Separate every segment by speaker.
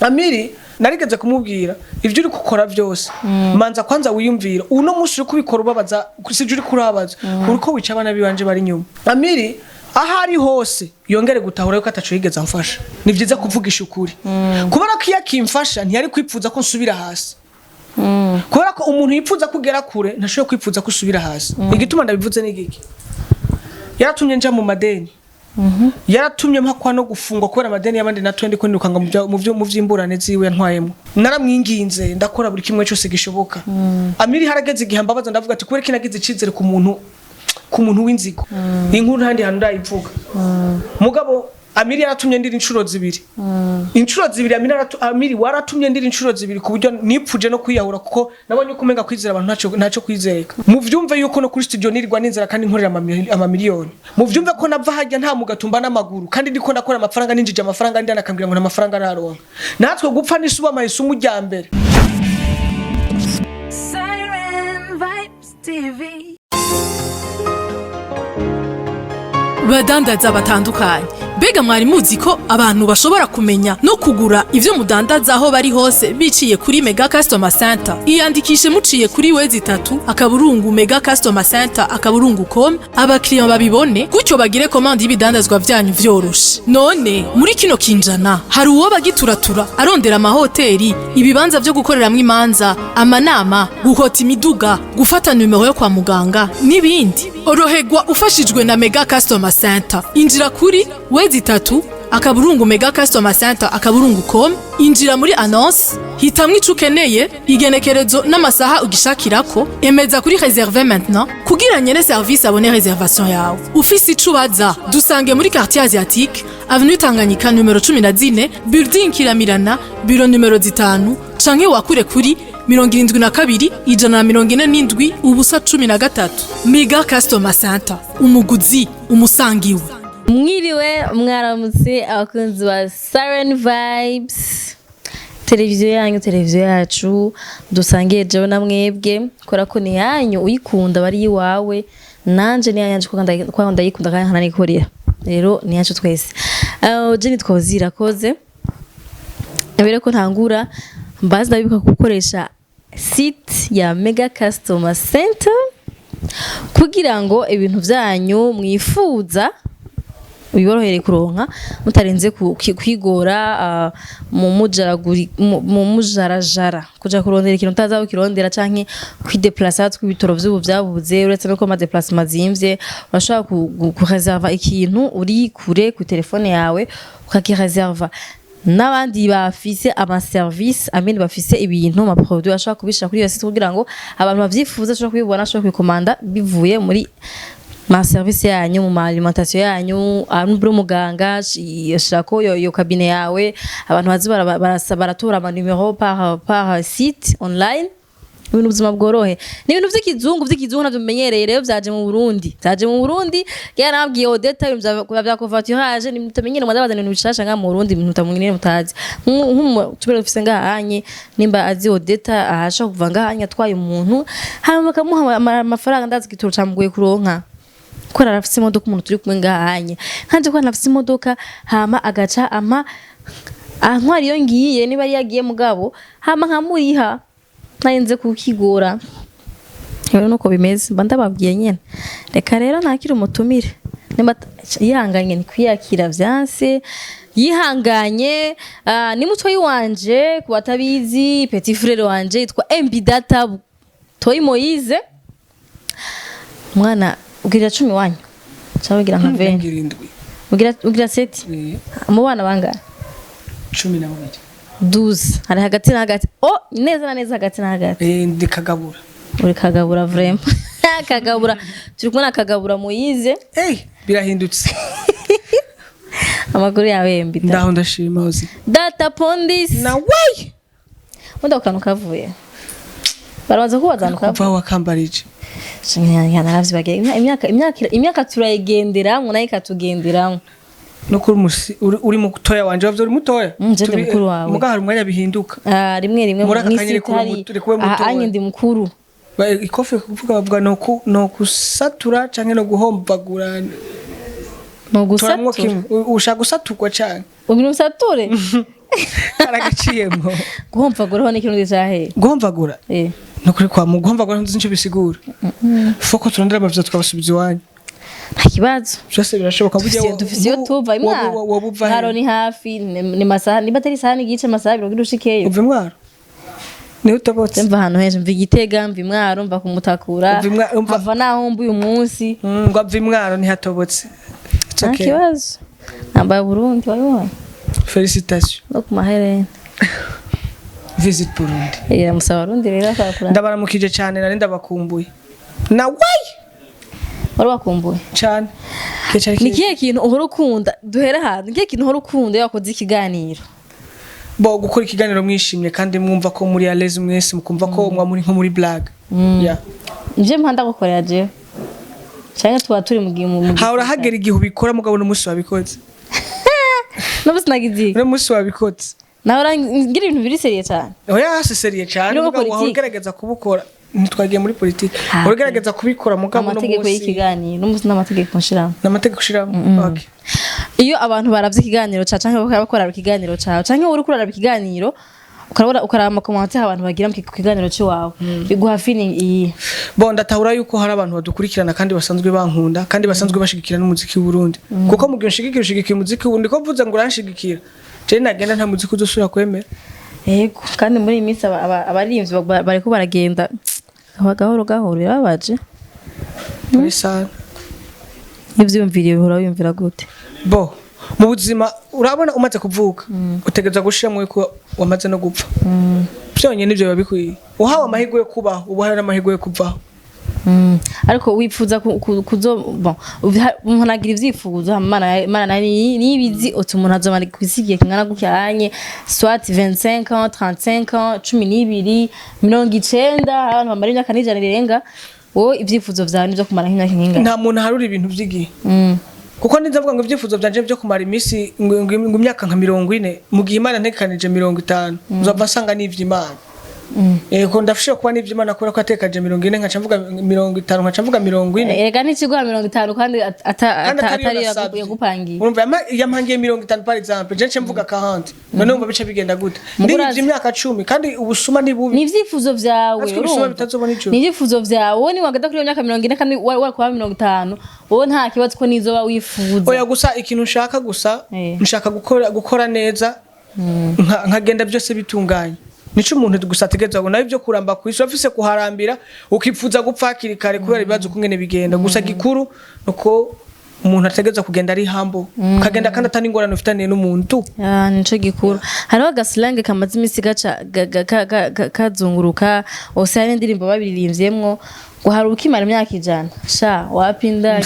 Speaker 1: Amiri narigeze kumubwira: "Ivyo uri gukora byose, manza kwanza wiyumvira. Uno munsi uri kubikora ubabaza, sivyo? Uri kurabaza, uriko wica abana bibanje bari inyuma." Amiri aho ari hose yongere gutahura yuko ataco yigeze amfasha. Ni vyiza kuvugisha ukuri, kubera ko iyo akimfasha ntiyari kwipfuza ko nsubira hasi, kubera ko umuntu yipfuza kugera kure ntashobora kwipfuza ko usubira hasi. Igituma ndabivuze ni igiki? Yaratumye nja mu madeni, yaratumye mpakwa no gufungwa kubera amadeni y'abandi natuye ndiko nirukanga mu vy'imburane ziwe yantwayemo. Naramwinginze, ndakora buri kimwe cyose gishoboka. Amiri harageze igihe mbabaza, ndavuga ati: "Kubera ko nagize icizere ku muntu w'inzigo." Inkuru ntandi hantu ndayivuga, mugabo Amiri yaratumye ndira inshuro zibiri, inshuro zibiri. Amiri, Amiri waratumye ndira inshuro zibiri ku buryo nipfuje no kwiyahura, kuko nabonye ko umenga kwizera abantu ntacyo kwizereka. Muvyumve yuko no kuri studio nirirwa n'inzara kandi nkorera amamiliyoni. Muvyumve ko nava hajya nta mugatumba n'amaguru kandi ndiko ndakora amafaranga, ninjije amafaranga, ndi nakambwira ngo nta mafaranga araronka. Natwe gupfa n'isuba amahisumu rya mbere.
Speaker 2: Siren Vibes TV.
Speaker 3: Badandaza batandukanye, mbega mwari muzi ko abantu bashobora kumenya no kugura ivyo mudandaza aho bari hose biciye kuri Mega Customer Center? Iyandikishe muciye kuri www.megacustomercenter.com, abakiriya babibone gutyo bagire commande y'ibidandazwa vyanyu vyoroshe. None muri kino kinjana hari uwo bagituratura arondera amahoteli, ibibanza vyo gukoreramwo imanza, amanama, guhota imiduga, gufata numero yo kwa muganga n'ibindi? Oroherwa ufashijwe na Mega Customer Center. Injira kuri www.megacustomercenter.com, injira muri annonce, hitamwo ico ukeneye, igenekerezo n'amasaha ugishakirako, emeza kuri "réserver maintenant" kugira nyene service abone réservation yawe. Ufise ico ubaza, dusange muri quartier asiatique, avenue Tanganyika numero 14, building Kiramirana, bureau numero 5, canke wakure kuri 72 147 0 13. Mega Customer Center, umuguzi umusangiwe.
Speaker 4: Mwiriwe, mwaramutse, abakunzi ba Siren Vibes, televiziyo yanyu, televiziyo yacu dusangiye jewe na mwebwe, kubera ko ni yanyu, uyikunda bari iwawe, nanje ni yanje kuko ndayikunda kandi nkananikorera. Rero ni yacu twese. Je nitwa Ozirakoze. Mbere ko ntangura, mbazi ndabibuka gukoresha site ya Mega Customer Center kugira ngo ibintu vyanyu mwifuza biborohere kuronka mutarenze kwigora mu mujarajara kuja kurondera ikintu utazi aho kirondera canke kwideplaça. Tw'ibitoro vy'ubu vyabuze, uretse no ko ama déplacement azimvye, urashobora kureserva ikintu uri kure ku telefone yawe, ukakireserva. N'abandi bafise ama service amene, bafise ibintu, ama produit, bashobora kubishira kuri iyo site kugira ngo abantu bavyifuza bashobora kubibona, bashobora kubikomanda bivuye muri ma service yanyu, mu ma alimentation yanyu. Ari umuganga, shirako yo cabinet yawe, abantu bazi baratora ama numéro par site online, ibintu ubuzima bworohe. Ni ibintu vy'ikizungu navyo mumenyereye. Rero vyaje mu Burundi, vyaje mu Burundi. Yarambwiye Odeta ibintu vya covoiturage ni mutamenyere, mwazabaza ibintu bishasha nga mu Burundi, ibintu mutamenyere, mutazi. Nk'umutumire dufise ngahanye, nimba azi Odeta ahasha kuva ngahanye atwaye umuntu hanyuma bakamuha amafaranga, ndazi igitoro camugoye kuronka kubera arafise imodoka. Umuntu turi kumwe ngahanye nkanje ko ntafise imodoka, hama agaca ampa antwara iyo ngiye, niba ari yagiye mugabo, hama nkamuriha narinze kukigura. Rero nuko bimeze, mba ndababwiye nyene. Reka rero nakire umutumire. Nimba yihanganye, ni kwiyakira vyanse yihanganye. Ni mutoyi wanje, ku batabizi, petit frère wanje yitwa MB Data Toyi Moise. Mwana ugira 10 wanyu cyangwa ugira nka 20?
Speaker 1: Ngira 7.
Speaker 4: Ugira 7? Mu bana bangahe?
Speaker 1: 12.
Speaker 4: 12, hari hagati na hagati, oh, neza na neza hagati na hagati.
Speaker 1: Ndi kagabura.
Speaker 4: Uri kagabura, vraiment kagabura. Turi kumwe na Kagabura Moyize.
Speaker 1: Birahindutse.
Speaker 4: Amakuru yawe, MB Data?
Speaker 1: Ndaho, ndashima, Ozi.
Speaker 4: Data Pondis.
Speaker 1: Na wey.
Speaker 4: Undi ako kantu kavuye, barabanza kubaza ahantu kavuye.
Speaker 1: Kuva wakambarije.
Speaker 4: Naravyibagiye. Imyaka turayigenderamwo, nayo ikatugenderamwo.
Speaker 1: No kuri musi uri mutoya wanje, wavyo uri mutoya.
Speaker 4: Je ndi mukuru wawe.
Speaker 1: Muga hari umwanya bihinduka.
Speaker 4: Ah, rimwe rimwe.
Speaker 1: Muri aka
Speaker 4: mw'isi
Speaker 1: kanya
Speaker 4: hari
Speaker 1: reka ube mutoya.
Speaker 4: aha anye ndi mukuru.
Speaker 1: Ikofe kuvuga, bavuga no kusatura canke no guhombagura.
Speaker 4: No
Speaker 1: Toramwo
Speaker 4: gusatura.
Speaker 1: kimwe. Ushaka gusaturwa canke?
Speaker 4: Ugira usature.
Speaker 1: Karagaciyemo.
Speaker 4: Guhomvagura ho n'ikirundi cahe?
Speaker 1: Guhomvagura?
Speaker 4: Eh.
Speaker 1: Nukuri kwa mu guhomvagura ntuzi nico bisigura. Foko turondera amavyo tukabasubiza iwanyu.
Speaker 4: Nta kibazo.
Speaker 1: Byose birashoboka burya.
Speaker 4: Dufise iyo tuva imwaro.
Speaker 1: Wowe uva he?
Speaker 4: Mwaro ni hafi, ni masaha niba atari isaha n'igice, amasaha 2 kugira ushikeyo.
Speaker 1: Uva imwaro niho utabotse?
Speaker 4: Mva ahantu henshi, mva Igitega, mva Imwaro, mva kumutakura.
Speaker 1: Umva
Speaker 4: Nkava naho mba uyu munsi.
Speaker 1: Ngo ava imwaro ntihatobotse. It's
Speaker 4: Nta
Speaker 1: okay.
Speaker 4: kibazo, nambaye Burundi, wabibonye?
Speaker 1: Félicitations.
Speaker 4: No ku maherena.
Speaker 1: Visit Burundi.
Speaker 4: Eh, musaba Abarundi rero akakura.
Speaker 1: Ndabaramukije cyane, nari ndabakumbuye na way.
Speaker 4: Wari wakumbuye?
Speaker 1: Cyane. Kecari.
Speaker 4: Ni kihe kintu uhora ukunda? Duhere ahantu, ni kihe kintu uhora ukunda iyo wakoze ikiganiro?
Speaker 1: Bo gukora ikiganiro mwishimye kandi mwumva ko muri à l'aise mwese, mukumva ko mwa muri nko muri blague, yeah.
Speaker 4: Nivyo mpanda gukorera jewe, canke tuba turi mu gihe mu
Speaker 1: Hahora hagera igihe ubikora, mugabo n'umunsi wabikoze.
Speaker 4: N'ubu sinagize.
Speaker 1: N'umunsi wabikoze.
Speaker 4: Nahora ngira ibintu biri sérieux cyane.
Speaker 1: Oya, c'est sérieux cyane.
Speaker 4: Biri muri
Speaker 1: Mugabo wahora
Speaker 4: politike.
Speaker 1: ugerageza kubukora, ntitwagiye muri politike.
Speaker 4: Ah,
Speaker 1: Wahora ugerageza kubikora, mugabo
Speaker 4: Amategeko
Speaker 1: n'umunsi
Speaker 4: y'ikiganiro, n'umunsi n'amategeko nshiramo.
Speaker 1: N'amategeko ushiramo, okay.
Speaker 4: Iyo abantu baravye ikiganiro cawe canke bakaba bakora ikiganiro cawe canke uri kuraraba ikiganiro, ukarabona, ukaraba ama commentaires abantu bagira mu kiganiro c'iwawe, biguha feeling iyi?
Speaker 1: Bon, ndatahura yuko hari abantu badukurikirana kandi basanzwe bankunda kandi basanzwe bashigikira n'umuziki w'u Burundi, kuko mu gihe unshigikira, ushigikira umuziki w'u Burundi. Ko mvuze ngo uranshigikira, je nagenda nta muziki uzosubira kwemera.
Speaker 4: Yego, kandi muri iyi minsi abaririmbyi bariko baragenda gahoro gahoro, birababaje.
Speaker 1: Muri sana.
Speaker 4: Iyo uvyiyumviriye, uhora wiyumvira gute?
Speaker 1: Bo mu buzima, urabona umaze kuvuka utegereza gushiramo yuko wamaze no gupfa. Byonyine ibyo biba bikwiye. Uhawe amahirwe yo kubaho, uba uhawe n'amahirwe yo kuvaho.
Speaker 4: Ariko wifuza kuzo, bon, umuntu agira ivyifuzo, hama Imana nayo niyo ibizi uti umuntu azomara kw'isi igihe kingana gutya anye, soit 25 ans, 35 ans, 12, 90. Hari abantu bamara imyaka n'ijana irenga. Wowe ivyifuzo vyawe nivyo kumara nk'imyaka nk'ingana?
Speaker 1: Nta muntu aharura ibintu by'igihe, kuko ninza mvuga ngo ibyifuzo byanje byo kumara iminsi ngo imyaka nka 40, mu gihe Imana ntekanije 50, uzava nsanga n'ivy'Imana. Yego, ndafishe kuba n'ivy'Imana kubera ko yatekanije 40, nkaca mvuga 50, nkaca mvuga 40.
Speaker 4: Erega ntikiguha 50 kandi
Speaker 1: Kandi atariyo
Speaker 4: atariyo
Speaker 1: nasabye.
Speaker 4: yagupangiye.
Speaker 1: Urumva yampangiye 50 par exemple, je nce mvuga 40, none wumva bice bigenda gute?
Speaker 4: Mugura
Speaker 1: Ndibivye imyaka 10 kandi ubusuma ni bubi.
Speaker 4: Ni ivyifuzo vyawe.
Speaker 1: Natwe ibisuma
Speaker 4: Urumva?
Speaker 1: bitazobona ijuru.
Speaker 4: Ni ivyifuzo vyawe. Wowe niwagenda kuri iyo myaka 40 kandi wari kuba 50, wowe nta kibazo ko nizoba wifuza.
Speaker 1: Oya, gusa ikintu nshaka gusa, nshaka gukora neza, nkagenda byose bitunganye. Nico umuntu gusa ategerezwa ngo nawe ibyo kuramba ku isi urafise kuharambira, ukipfuza gupfa hakiri kare kubera ibibazo ukungene bigenda. Gusa gikuru nuko umuntu ategerezwa kugenda ari humble, ukagenda kandi atari ingorane ufitaniye n'umuntu.
Speaker 4: Ah, nico gikuru. Hariho agasilange kamaze imisi gaca kazunguruka ose, hari n'indirimbo babiririmvyemwo ngo hari ukimara imyaka 100. Sha wapinda.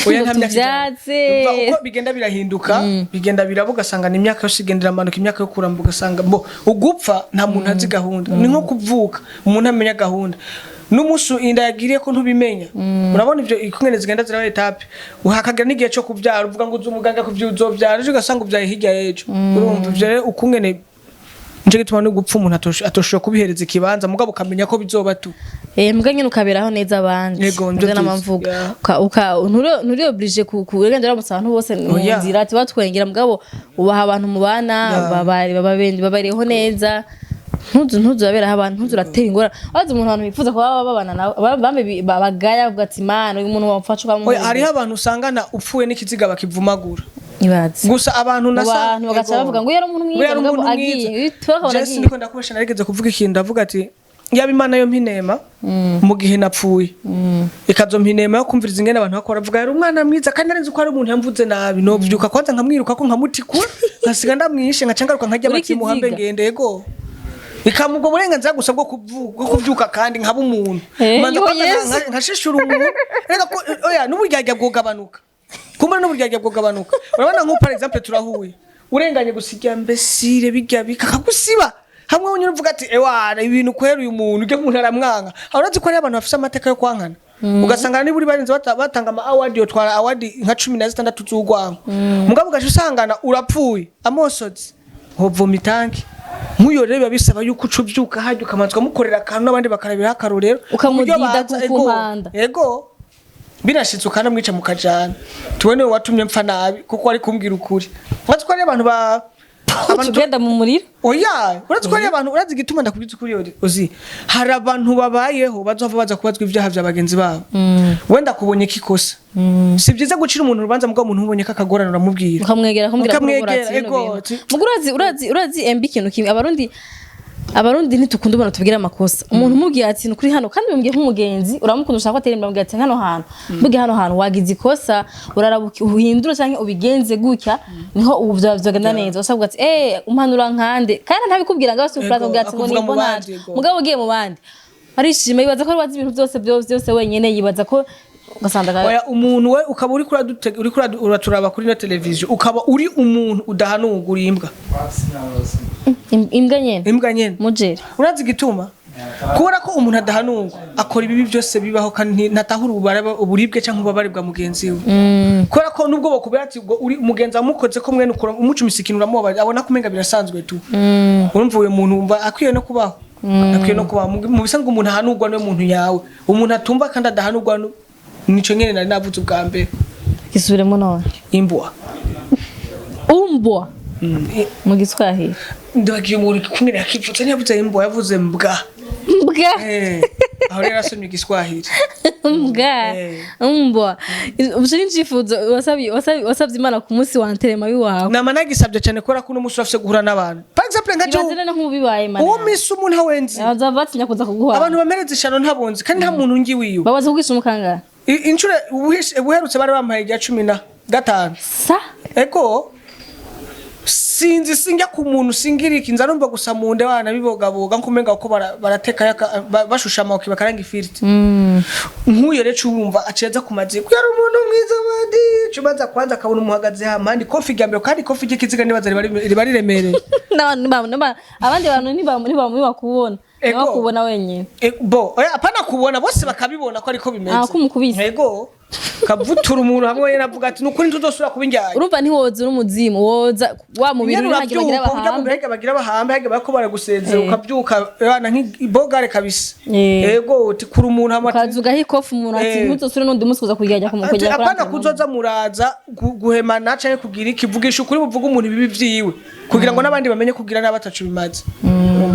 Speaker 1: Oya, nta myaka 100.
Speaker 4: Tuvyatse.
Speaker 1: Umva uko bigenda birahinduka, bigenda biraba, ugasanga ni imyaka yose igenda iramanuka, imyaka yo kuramba, ugasanga bo ugupfa nta muntu azi gahunda. Ni nko kuvuka, umuntu amenya gahunda n'umunsi inda yagiriye ko ntubimenya. Urabona ivyo ikungene zigenda ziraba étapes, uhakagira n'igihe cyo kuvyara, uvuga ngo uzi umuganga kuvyo uzovyara ejo, ugasanga uvyaye hirya y'ejo. Urumva ivyo rero ukungene nico gituma no gupfa umuntu atoshobora kubihereza ikibanza, mugabo ukamenya ko bizoba tu.
Speaker 4: Eh, mbwa nyene ukaberaho neza abandi.
Speaker 1: Yego, nivyo
Speaker 4: Nivyo nama
Speaker 1: vyiza.
Speaker 4: mvuga.
Speaker 1: Yeah.
Speaker 4: Nturi obligé kugendera uramutsa abantu bose mu
Speaker 1: Oya.
Speaker 4: nzira ati batwengera, mugabo ubaha abantu mubana, babareho neza. Ntuzu uraberaho abantu, ntuzu uratera ingorane. Wazi umuntu, abantu bifuza kuba babana nawe bamwe bagaya, bavuga ati: "Mana, uyu muntu wamfasha ukamuha."
Speaker 1: Oya, hariho abantu usangana upfuye n'ikiziga bakivumagura.
Speaker 4: Ibaze.
Speaker 1: Gusa abantu
Speaker 4: Mu
Speaker 1: nasa
Speaker 4: bantu bagaca
Speaker 1: Ego.
Speaker 4: bavuga ngo yari umuntu mwiza,
Speaker 1: Ngo yari
Speaker 4: mugabo
Speaker 1: umuntu
Speaker 4: agiye.
Speaker 1: mwiza.
Speaker 4: Tukabona
Speaker 1: Jesse,
Speaker 4: agiye.
Speaker 1: ndiko ndakubesha, narigeze kuvuga ikintu, ndavuga ati yaba Imana yo mpinema mu gihe napfuye, ikazompa inema yo kumviriza ingene abantu bakora bavuga yari umwana mwiza, kandi narinzi ko hari umuntu yamvuze nabi, novyuka kwanza nkamwiruka ko nkamutikura, nkasiga ndamwishe, nkaca ngaruka nkarya
Speaker 4: Uri
Speaker 1: amati muhambe.
Speaker 4: kiziga.
Speaker 1: Ngende yego, ikamubwo burenganzira gusa bwo kuvyuka kandi nkaba umuntu.
Speaker 4: Eh,
Speaker 1: Manza
Speaker 4: yo,
Speaker 1: kwanza
Speaker 4: Yesu.
Speaker 1: nkashishura umuntu. Reka ko oya, n'uburyarya bwogabanuka, kumbura n'uburyarya bwogabanuka. Urabona nk'ubu par exemple turahuye, urenganye gusa, irya mbesire bijya bikakagusiba hamwe, unyura uvuga ati: "Ewana, ibintu kwera uyu muntu, ujya muntu aramwanga." Aho urazi ko hariho abantu bafise amateka yo kwankana, ugasanga niba uri barinze batanga ama award, yotwara award nka 16 z'urwango, mugabo ugaca usangana urapfuye amosozi hovoma itanki. Nk'uyo rero biba bisaba yuko uca uvyuka hajya ukamanza ukamukorera akantu n'abandi bakarabiraho akarorero.
Speaker 4: Ukamudida
Speaker 1: Uburyo baza,
Speaker 4: ku
Speaker 1: ego,
Speaker 4: mpanda.
Speaker 1: Ego, binashitse ukanamwica mukajana, tubone watumye mpfa nabi kuko wari kumbwira ukuri. Wazi ko hari abantu ba Abantu
Speaker 4: Tugenda mu muriro.
Speaker 1: Oya, urazi ko hari abantu, urazi igituma ndakubwiza ukuri, uzi hari abantu babayeho bazova baza kubazwa ibyaha bya bagenzi babo. Wenda kubonye ko ikosa, si byiza gucira umuntu urubanza, mugabo umuntu ubonye ko akagorana uramubwira.
Speaker 4: Ukamwegera, akamubwira ko
Speaker 1: Ukamwegera,
Speaker 4: urazi bino
Speaker 1: ego,
Speaker 4: bintu. Mugo urazi MB, ikintu kimwe, Abarundi ntitukunda ubona tubwira amakosa. Umuntu umubwiye ati kuri hano, kandi umubwiye nk'umugenzi uramukunda, ushaka ko atera imbere, umubwiye ati hano hantu, mbwiye hano hantu wagize ikosa, urarabuka uhindura canke ubigenze gutya, niho ubu vyogenda neza. Usabwa ati umpanura nkande, kandi ntabikubwira ngo abasi
Speaker 1: Ego,
Speaker 4: akubwira ati ngo
Speaker 1: akuvuga mu
Speaker 4: nimbo
Speaker 1: bandi,
Speaker 4: nanje.
Speaker 1: ego.
Speaker 4: Mugabo ugiye mu bandi arishima, yibaza ko ari wazi ibintu byose byose byose wenyene, yibaza ko ugasanga
Speaker 1: Oya, umuntu we ukaba uri uraturaba kuri ino televiziyo, ukaba uri umuntu udahanurwa, uri imbwa.
Speaker 4: Imbwa nyene.
Speaker 1: Imbwa nyene.
Speaker 4: Mujeri.
Speaker 1: Urazi igituma? Kubera ko umuntu adahanurwa akora ibibi byose bibaho, kandi ntatahura uburibwe cyangwa ububabare bwa mugenzi we, kubera ko nubwo bakubwira ati ngo uri umugenzi wamukoze ko mwene ukora umucumisa ikintu uramubabarira, abona ko umenga birasanzwe tu. Urumva uyu muntu wumva akwiye no kubaho, akwiye no kubaho. Mu bisanzwe umuntu ahanurwa niwe muntu yawe. Umuntu atumva kandi adahanurwa nico nyene nari navuze ubwa mbere.
Speaker 4: Gisubiremo none.
Speaker 1: Imbwa.
Speaker 4: Umbwa mu Giswahili?
Speaker 1: Ndagiye umuntu kumwe yakivutse, ntiyavuze imbwa, yavuze mbwa.
Speaker 4: Mbwa.
Speaker 1: Aho rero asomye Igiswahili.
Speaker 4: Mbwa. Mbwa. Ubwo ni icyifuzo wasabye Imana ku munsi wa enterrement w'iwawe?
Speaker 1: Nama nagisabye cyane, kubera ko uno munsi urafise guhura n'abantu, par exemple nka
Speaker 4: Ibaze rero nk'ubu bibaye mana.
Speaker 1: Uwo misi umuntu awenzi.
Speaker 4: Baza batinya kuza kuguha.
Speaker 1: Abantu bamereza ishano ntabonzi, kandi nta muntu ngi wiwe.
Speaker 4: Babaza kugisha umukangara.
Speaker 1: Inshuro ubuherutse bari bampaye irya 15.
Speaker 4: Sa.
Speaker 1: Ego, sinzi, sinjya ku muntu, singira iki, nza numva gusa mu nda bana bibogaboga nkumenga ko barateka bashusha amakoki bakaranga ifiriti. Nk'uyo rero wumva aceza ku maziko yari umuntu mwiza badi cubanza kwanza akabona umuhagaze hampande, ikofi rya mbere, kandi ikofi ry'ikiziga nibaza riba riremereye.
Speaker 4: Abandi bantu ntibakubona.
Speaker 1: Ego.
Speaker 4: Ntibakubona wenyine.
Speaker 1: Bo oya, apana kubona bose, bakabibona ko ariko bimeze.
Speaker 4: Ah, ko umukubise.
Speaker 1: Ego, kavutura umuntu hamwe nyene avuga ati nukuri ntuzosubira kuba indyarya.
Speaker 4: Urumva ntiwoza uri umuzimu, woza wa mubiri
Speaker 1: Nyene
Speaker 4: uri hagiye bagira
Speaker 1: uravyuka urya
Speaker 4: bahambe.
Speaker 1: mubiri harya bagira bahambe, harya bariko baragusezera, ukavyuka bana nk'ibogare kabisa. Ego, uti kuri umuntu hamwe
Speaker 4: Ukaza ugaha ikofi umuntu ati ntuzosubire n'undi munsi kuza kujya
Speaker 1: ati
Speaker 4: kujya
Speaker 1: apana kuzoza muraza guhemana canke kugira iki, vugisha ukuri, buvuga umuntu ibibi vyiwe kugira ngo n'abandi bamenye kugira nabi ataco bimaze,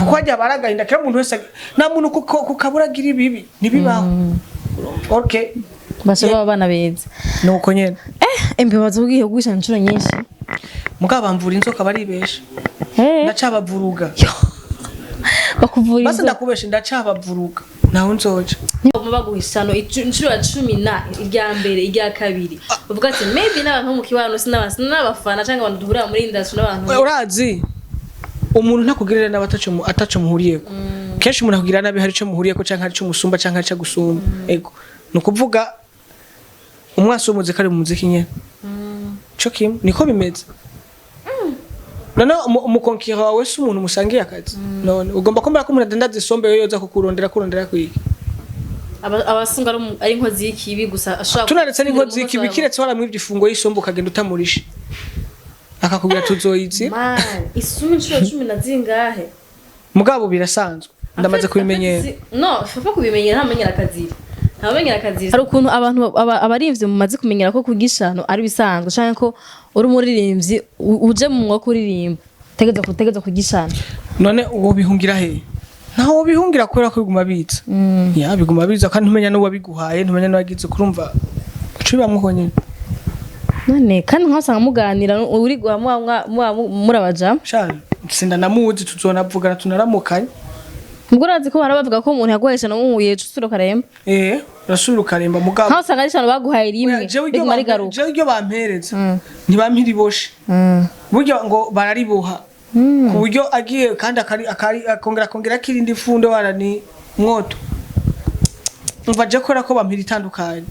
Speaker 1: kuko harya haba ari agahinda kera. Umuntu wese nta muntu kukabura agira ibibi, ntibibaho. Okay.
Speaker 4: Basha baba abana beza.
Speaker 1: Nuko nyene.
Speaker 4: Embe baza ugiye kugurisha inshuro nyinshi.
Speaker 1: Mugabo bamvura inzoka baribesha. Ndacabavuruga.
Speaker 4: Bakuvura
Speaker 1: Basi
Speaker 4: inzoka?
Speaker 1: Ndakubesha, ndacabavuruga, naho nzoja.
Speaker 4: Baguma baguha isano inshuro ya cumi na irya mbere, irya kabiri, uvuga ati maybe n'abantu bo mu kibano sinabafana cyangwa abantu duhurira muri industry n'abantu.
Speaker 1: Urazi umuntu ntakugirira nabi ataco muhuriyeko. Kenshi umuntu akugirira nabi hari ico muhuriyeko, canke hari ico musumba, canke hari ico agusumba. Ego, ni ukuvuga umwasi w'umuziki ari mu muziki nyene, co kimwe niko bimeze. None umukonkira wawe si umuntu musangiye akazi? None ugomba kumera ko umuntu adandaza isombe yo yoza kukurondera kurondera kwiga?
Speaker 4: Abasunga ari inkozi y'ikibi gusa ashobora
Speaker 1: Tunaretse n'inkozi y'ikibi, kiretse waramwivye ifungo y'isombe ukagenda utamurishe, akakubwira tuzoyizira.
Speaker 4: Man, isuma inshuro cumi na zingahe?
Speaker 1: Mugabo birasanzwe, ndamaze kubimenyera.
Speaker 4: No fafa kubimenyera, ntamenyera akazira, ntamenyera akazira. Hari ukuntu abantu abarimvyi mumaze kumenyera ko kugishano ari bisanzwe, canke ko uri umuririmbyi uje mu mwuga wo kuririmba utegerezwa kugishana.
Speaker 1: None uwo bihungira he? Ntaho bihungira, kubera ko biguma biza, ya biguma biza, kandi ntumenya n'uwabiguhaye, ntumenya n'uwagize, kurumva uca ubibamwo uko nyene.
Speaker 4: None kandi nkasanga muganira uri muba murabaja.
Speaker 1: Sha, sinda namuzi, tuzonavugana tunaramukanye.
Speaker 4: Ubwo urazi ko bahora bavuga ko umuntu yaguhaye ishano umuhuye usubira ukaremba.
Speaker 1: Urasubira ukaremba, mugabo
Speaker 4: Nkaho usanga ari ishano baguhaye rimwe
Speaker 1: Oya, jewe iryo
Speaker 4: riguma rigaruka.
Speaker 1: Jewe iryo bampereza ntibampira iboshe, burya ngo barariboha ku buryo agiye kandi akongera akongera akirindi fundo wara ni mwoto. Umva, je kora ko bampira itandukanye,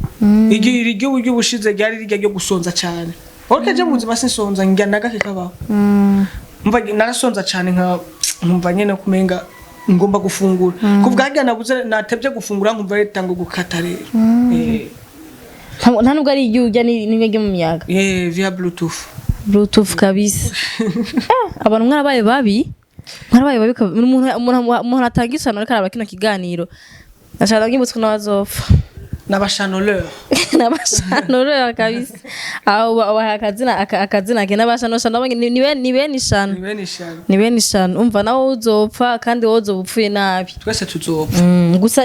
Speaker 1: iryo buryo ubushize ryari rirya ryo gusonza cyane. Orke je mu buzima sinsonza, njya nagake kabaho. Umva, narasonza cyane nka nkumva nyene kumenga ngomba gufungura, kuvuga harya nabuze natevye gufungura, nkumva leta ngo gukata rero.
Speaker 4: Nta nubwo ari iryo urya n'imwe ryo mu miyaga.
Speaker 1: Via bluetooth.
Speaker 4: Bluetooth kabisa. Abantu mwarabaye babi, mwarabaye babi. Umuntu atanga isano ariko araba kino kiganiro, ashaka ndamwibutsa ko nawe azopfa.
Speaker 1: N'abashanoleur.
Speaker 4: N'abashanorera kabisa. Aho baha akazina akazina ke n'abashanoshano ni bene ishano.
Speaker 1: Ni bene ishano.
Speaker 4: Ni bene ishano. Umva, nawe uzopfa kandi wowe uzoba upfuye nabi.
Speaker 1: Twese tuzopfa.
Speaker 4: Gusa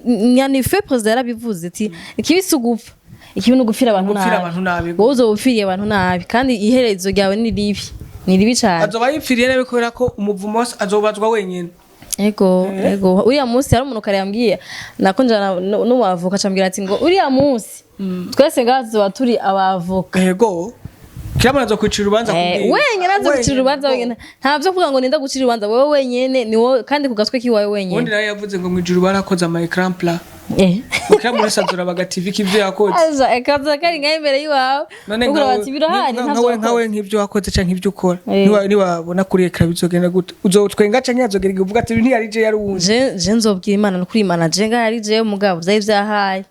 Speaker 4: nyani fe president yarabivuze ati ikibi si ugupfa, ikibi ni ugupfira abantu
Speaker 1: Gupfira
Speaker 4: nabi.
Speaker 1: abantu nabi.
Speaker 4: Wowe uzoba upfiriye abantu nabi kandi iherezo ryawe ni ribi, ni ribi cane.
Speaker 1: Azoba yipfiriye nabi kubera ko umuvumo wose azobazwa wenyine.
Speaker 4: Ego, uriya munsi hari umuntu kare yambwiye nako njana n'umwavoka, acambwira ati ngo uriya munsi twese ngaha tuzoba turi abavoka.
Speaker 1: Ego, kiramana azo kwicira urubanza kubwira.
Speaker 4: Wenyine aza gucira urubanza wenyine, nta vyo kuvuga ngo ninda gucira urubanza, wowe wenyene ni wowe kandi ku gatwe kiwawe
Speaker 1: Ubundi
Speaker 4: wenyene.
Speaker 1: nawe yavuze ngo mwijuru barakoze ama écran plat. Kila muntu wese azora baga TV k'ivyo yakoze.
Speaker 4: Aja akaza kari ngaho imbere y'iwawe.
Speaker 1: None
Speaker 4: Ugira
Speaker 1: nkawe
Speaker 4: bati birahari ntavyo
Speaker 1: nkawe
Speaker 4: wakoze.
Speaker 1: Nkawe nk'ivyo wakoze canke ivyo ukora, niwabona kuri écran bizogenda gute? Uzotwenga canke yazogera igihe uvuga ati ibi ntiyari je, yari uwundi?
Speaker 4: Je nzobwira Imana nukuri, Imana je ngaho ari je, mugabo vyari vyahaye,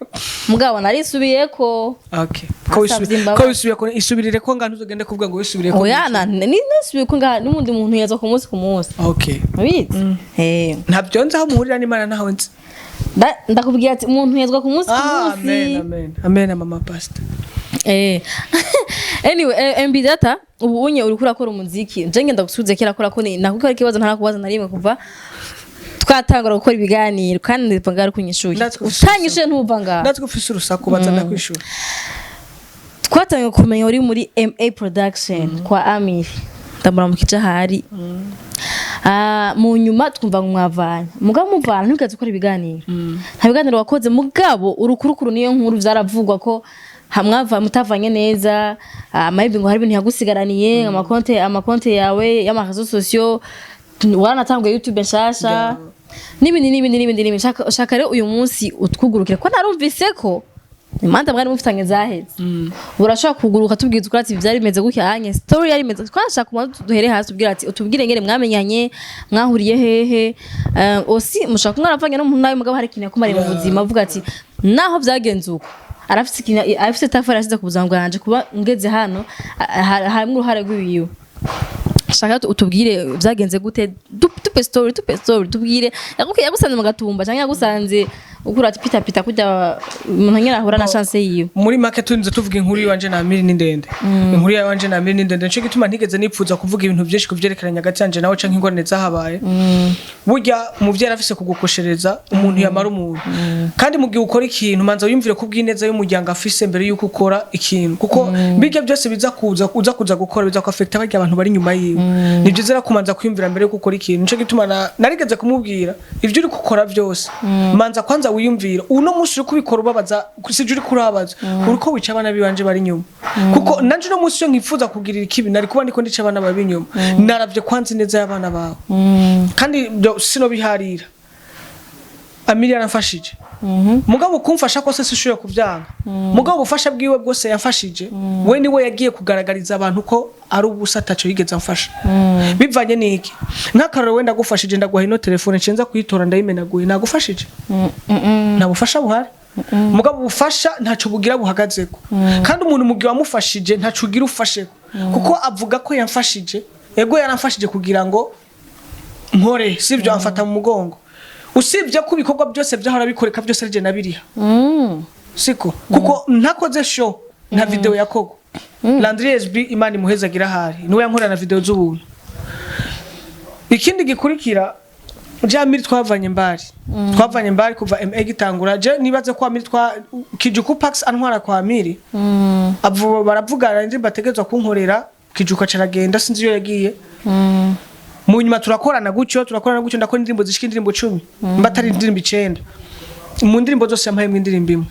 Speaker 4: mugabo narisubiyeko.
Speaker 1: Okay, ko
Speaker 4: Asavye
Speaker 1: wisubiye
Speaker 4: imbabazi.
Speaker 1: ko wisubiye ko isubirire ko ngano uzogende kuvuga ngo wisubiriye ko.
Speaker 4: Oya, na ni nasubiye ko ngaha n'uwundi muntu yaza ku munsi ku munsi.
Speaker 1: Okay.
Speaker 4: Ubizi.
Speaker 1: Ntabyo nzi aho muhurira n'Imana, ntaho nzi.
Speaker 4: Ndakubwira ati umuntu yazwa ku munsi ku
Speaker 1: Ah, amen.
Speaker 4: munsi.
Speaker 1: Amen, amen, mama pastor.
Speaker 4: Anyway, MB Data, ubu unye uriko urakora umuziki. Je ngenda gusubiza kera akora ko ni nakuko ari ikibazo ntarakubaza na rimwe kuva twatangura gukora ibiganiro, kandi ndumva ngaho kunyishuye.
Speaker 1: Ndazi ko ufise
Speaker 4: Utanyishuye ntuva ngaho.
Speaker 1: Ndazi ko ufise urusaku, baza ndakwishura.
Speaker 4: Twatangiye kumenya uri muri MA Production kwa Amir, ndamuramukije ahari. Ah, mu nyuma twumva ngo mwavanye, mugabo muvana ntukaze gukora ibiganiro, nta biganiro wakoze, mugabo urukurukuru niyo nkuru vyaravugwa ko hamwava mutavanye neza, maybe ngo hari ibintu yagusigaraniye, amakonte yawe y'ama réseaux sociaux, waranatanguye YouTube nshasha n'ibindi n'ibindi n'ibindi n'ibindi. Shaka rero uyu munsi utwugurukire ko narumvise ko imanza mwari mufitanye zaheze. Urashobora kuguruka tubwiza ukuri ati byari bimeze gutya anye, story yari imeze, twashaka kubanza duhere hasi tubwira ati utubwire ngene mwamenyanye, mwahuriye hehe, osi mushaka mwaravanye n'umuntu nawe, mugabo hari ikintu yakumariye mu buzima, avuga ati naho byagenze uko arafise ikintu, arafise tafari yashize ku buzima bwanje kuba ngeze hano, harimwo uruhare rw'iwiwe. Shaka utubwire byagenze gute, tupe story, tupe story, tubwire yagusanze mu Gatumba cyangwa yagusanze ukura ati pita pita kujya umuntu nyine ahura na chance yiwe.
Speaker 1: Muri make turinze tuvuga inkuru yiwanje na Amiri ni ndende. Inkuru yiwanje na Amiri ni ndende, nico gituma ntigeze nipfuza kuvuga ibintu byinshi kuvyerekeranya hagati yanje nawe canke ingorane zahabaye. Burya umuvyeyi arafise kugukoshereza umuntu yamara umuntu, kandi mu gihe ukora ikintu manza wiyumvire ku bw'ineza y'umuryango afise mbere yuko ukora ikintu, kuko bijya byose biza kuza uza kuza gukora biza kuaffecta barya abantu bari inyuma yiwe. Ni byiza rero kumanza kwiyumvira mbere yuko ukora ikintu. Nico gituma narigeze kumubwira ivyo uri gukora byose manza kwanza wiyumvira uno munsi uri kubikora ubabaza sije uri kurabaza, uriko wica abana bibanje bari inyuma, kuko nanje uno munsi iyo nkifuza kugirira ikibi nari kuba ndiko ndica abana babi inyuma. Naravye kwanza ineza y'abana bawe kandi byo sinobiharira. Amiri yaramfashije, mugabo kumfasha kose sishoboye kuvyanga, mugabo ubufasha bwiwe bwose yamfashije we niwe yagiye kugaragariza abantu ko ari ubusa, ataco yigeze amfasha. Bivanye n'iki? Nk'akarorero, wenda ndagufashije, ndaguha ino telefone, ncenza kuyitora ndayimenaguye, nagufashije? Nta bufasha buhari. Mugabo ubufasha ntaco bugira buhagazeko, kandi umuntu mugihe wamufashije ntaco ugira ufasheko, kuko avuga ko yamfashije. Ego, yaramfashije kugira ngo nkore sibyo, amfata mu mugongo, usibye ko ibikorwa byose byahora bikoreka byose ari je nabiriha, siko? Kuko ntakoze show nta video yakorwa. Landry SB, Imana imuhezagira ahari, niwe yankorera na video z'ubuntu. Ikindi gikurikira, je Amiri twavanye mbari, twavanye mbari kuva MA gitangura. Je nibaze ko Amiri twa Kijuku Pax antwara kwa Amiri, avuba baravugana ndi bategezwa kunkorera, Kijuku acaragenda, sinzi iyo yagiye. Mu nyuma turakorana gutyo, turakorana gutyo, ndakora indirimbo zishika indirimbo 10, mba atari indirimbo 9. Mu ndirimbo zose yampayemwo indirimbo imwe,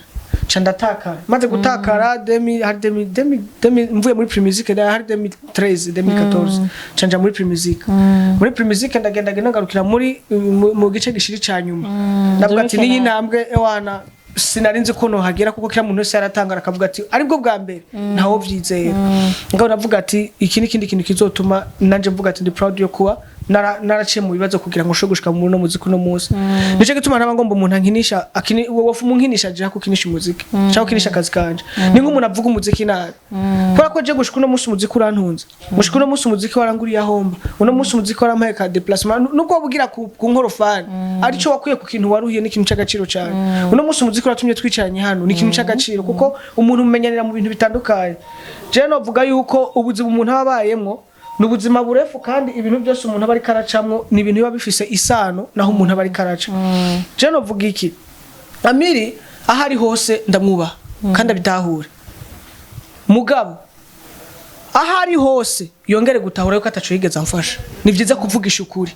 Speaker 1: ca ndatakara. Maze gutakara demi hari demi demi demi mvuye muri Primusic, hari 2013, 2014, ca nja muri Primusic. Muri Primusic ndagenda genda ngarukira muri mu gice gishiri ca nyuma. Ndavuga ati niyi ntambwe ewana sinari nzi ko nohagera, kuko kila muntu wese yaratangara akavuga ati aribwo bwa mbere, ntawo vyizera. Ngabo navuga ati iki ni ikindi kintu kizotuma nanje mvuga ati ndi proud yo kuba Naraciye mu bibazo kugira ngo nshobore gushika muri uno muziki uno munsi. Nico gituma ntaba ngomba umuntu ankinisha akini, wowe munkinisha je kukinisha umuziki cyangwa ukinisha akazi kanje. Ni nk'umuntu avuga umuziki nabi, kubera ko je gushika uno munsi umuziki urantunze. Gushika uno munsi umuziki waranguriye ahomba. Uno munsi umuziki warampaye ka déplacement, nubwo wobugira ku nkorofani, arico wakwiye ku kintu waruhiye, n'ikintu c'agaciro cyane. Uno munsi umuziki uratumye twicaranye hano, ni ikintu c'agaciro, kuko umuntu umenyanira mu bintu bitandukanye. Je novuga yuko ubuzima umuntu aba abayemwo ni ubuzima burefu, kandi ibintu byose umuntu aba ariko aracamwo ni ibintu biba bifise isano naho umuntu aba ariko araca. Je novuga iki? Amiri aho ari hose ndamwubaha kandi abitahure. Mugabo aho ari hose yongere gutahura yuko ataco yigeze amfasha. Ni byiza kuvugisha ukuri,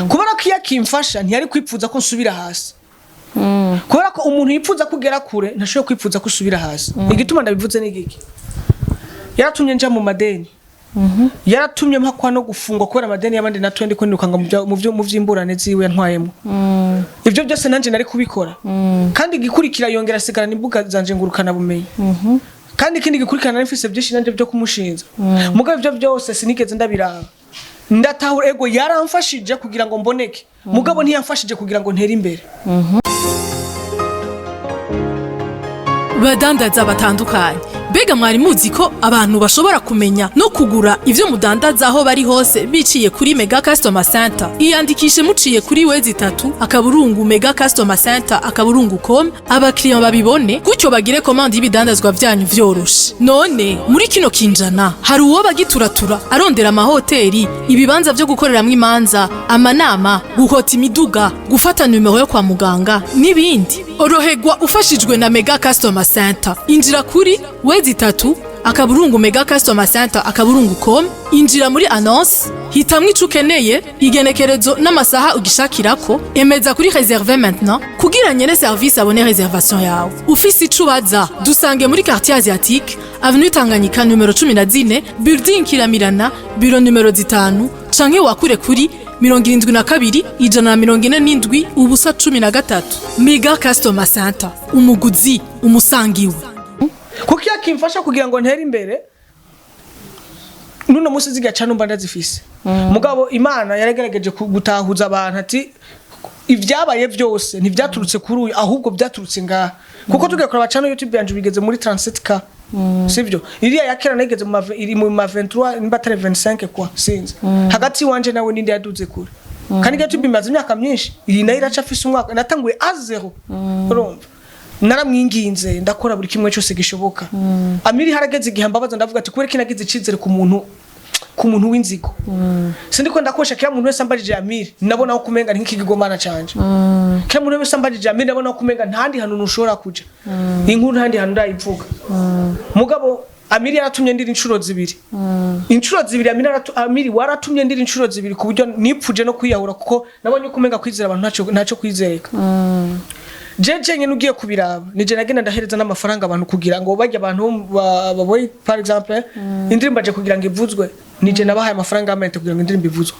Speaker 1: kubera ko iyo akimfasha ntiyari kwipfuza ko nsubira hasi, kubera ko umuntu yipfuza kugera kure ntashobora kwipfuza ko usubira hasi. Igituma ndabivuze ni igiki? Yaratumye nja mu madeni, yaratumye mpakwa no gufungwa kubera amadeni y'abandi natuye ndiko nirukanga mu vy'imburane ziwe yantwayemo. Ivyo byose nanje nari kubikora. Kandi igikurikira, yongera asigarana imbuga zanje ngurukana bumenyi. Kandi ikindi gikurikirana, nari mfise byinshi nanje byo kumushinza. Mugabo ivyo byose sinigeze ndabiraba. Ndatahura, ego, yaramfashije kugira ngo mboneke, mugabo ntiyamfashije kugira ngo ntere imbere.
Speaker 3: Badandaza batandukanye, mbega mwari muzi ko abantu bashobora kumenya no kugura ivyo mudandaza aho bari hose biciye kuri Mega Customer Center? Iyandikishe muciye kuri www.megacustomercenter.com, abakiriya babibone gutyo bagire commande y'ibidandazwa vyanyu vyoroshe. None muri kino kinjana hari uwo bagituratura arondera amahoteli, ibibanza vyo gukoreramwo imanza, amanama, guhota imiduga, gufata numero yo kwa muganga n'ibindi? Oroherwa ufashijwe na Mega Customer Center. Injira kuri www.megacustomercenter.com, injira muri annonce, hitamwo ico ukeneye, igenekerezo n'amasaha ugishakirako, emeza kuri réserver maintenant kugira nyene service abone réservation yawe. Ufise ico ubaza, dusange muri quartier asiatique, avenue Tanganyika numero 14, building Kiramirana, bureau numero 5, canke wakure kuri 72 147 0 13. Mega Customer Center, umuguzi umusangiwe.
Speaker 1: Kuko iyo akimfasha kugira ngo ntere imbere nuno munsi zigaca numva ndazifise. Mugabo Imana yaragerageje gutahuza abantu ati ibyabaye byose ntibyaturutse kuri uyu, ahubwo byaturutse ngaha. Kuko tugiye kuraba channel YouTube yanje bigeze muri 37K, sivyo? Iriya ya kera nayigeze mu iri mu ma 23, nimba atari 25 kwa sinzi. Hagati wanje nawe ninde yaduze kure? Kandi YouTube imaze imyaka myinshi, iyi nayo iraca afise umwaka. Natanguye à zéro, urumva naramwinginze, ndakora buri kimwe cyose gishoboka. Amiri harageze igihe mbabaza, ndavuga ati kubera ko nagize icizere ku muntu w'inzigo, sindiko ndakosha. Kila muntu wese ambajije Amiri nabona ko kumenga ni nk'ikigomana canje. Kila muntu wese ambajije Amiri nabona ko kumenga ntandi hantu ntushobora kuja, inkuru ntandi hantu ndayivuga. Mugabo Amiri yaratumye ndira inshuro zibiri, inshuro zibiri. Amiri waratumye ndira inshuro zibiri ku buryo nipfuje no kwiyahura, kuko nabonye ko umenga kwizera abantu ntacyo kwizereka. Jeje nyene ugiye kubiraba, nije nagenda ndahereza n'amafaranga abantu kugira ngo bajya abantu baboye, par exemple indirimbo aje kugira ngo ivuzwe, nije nabahaye amafaranga y'amayinite kugira ngo indirimbo ivuzwe.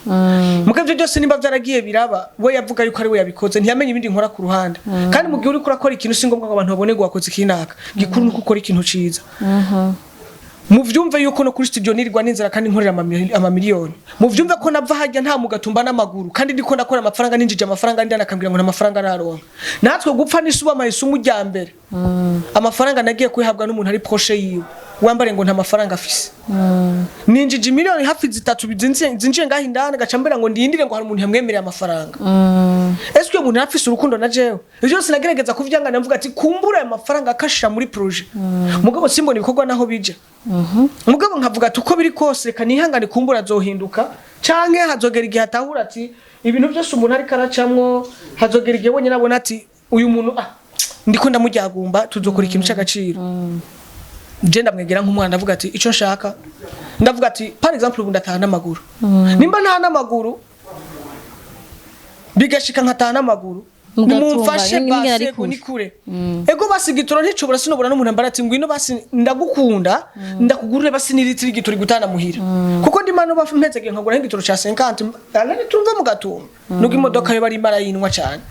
Speaker 1: Muga ivyo byose nimba vyaragiye biraba, we yavuga yuko ari we yabikoze, ntiyamenye ibindi nkora ku ruhande. Kandi mu gihe uriko urakora ikintu, si ngombwa ngo abantu babone ngo wakoze ikinaka. Gikuru nuko ukora ikintu ciza. Muvyumve yuko no kuri studio nirirwa n'inzara kandi nkorera amamiliyoni. Muvyumve ko nava hajya nta mugatumba n'amaguru kandi ndiko ndakora amafaranga, ninjije amafaranga, ndi nakambwira ngo nta mafaranga araronka. Natwe gupfa n'isuba amaisumu rya mbere, amafaranga nagiye kuyihabwa n'umuntu ari proche yiwe wambare ngo nta mafaranga afise. Ninjije miliyoni hafi 3 zinjiye ngaho indani, gaca mbera ngo ndindire ngo hari umuntu yamwemereye amafaranga. Ese uyo muntu yarafise urukundo na jewe? Ivyo byose nagerageza kuvyangana, mvuga ati kumbura ayo mafaranga akashira muri projet, mugabo simbona ibikorwa naho bija. Mugabo nkavuga ati uko biri kose reka nihangane, kumbura azohinduka, canke hazogera igihe atahura ati ibintu byose umuntu ariko aracamwo, hazogera igihe wenyine abona ati uyu muntu, ah, ndiko ndamuryagumba, tuzokora ikintu c'agaciro. Je ndamwegera nk'umwana, ndavuga ati ico nshaka, ndavuga ati par exemple ubu ndataha n'amaguru. Nimba ntaha n'amaguru, bigashika nkataha n'amaguru,
Speaker 4: Mugatumba,
Speaker 1: nimumfashe.
Speaker 4: n'ingene
Speaker 1: Basi
Speaker 4: ari
Speaker 1: ego
Speaker 4: kure.
Speaker 1: ni kure, ego basi igitoro nticobora, sinobora n'umuntu ambara ati ngwino basi ndagukunda, ndakugurire basi n'iritiro igitoro igutana muhira, kuko ndima no bafi mpeze gihe nkagura nk'igitoro ca 50 anani turumva mugatumba, nubwo imodoka yo bari marayinwa cyane.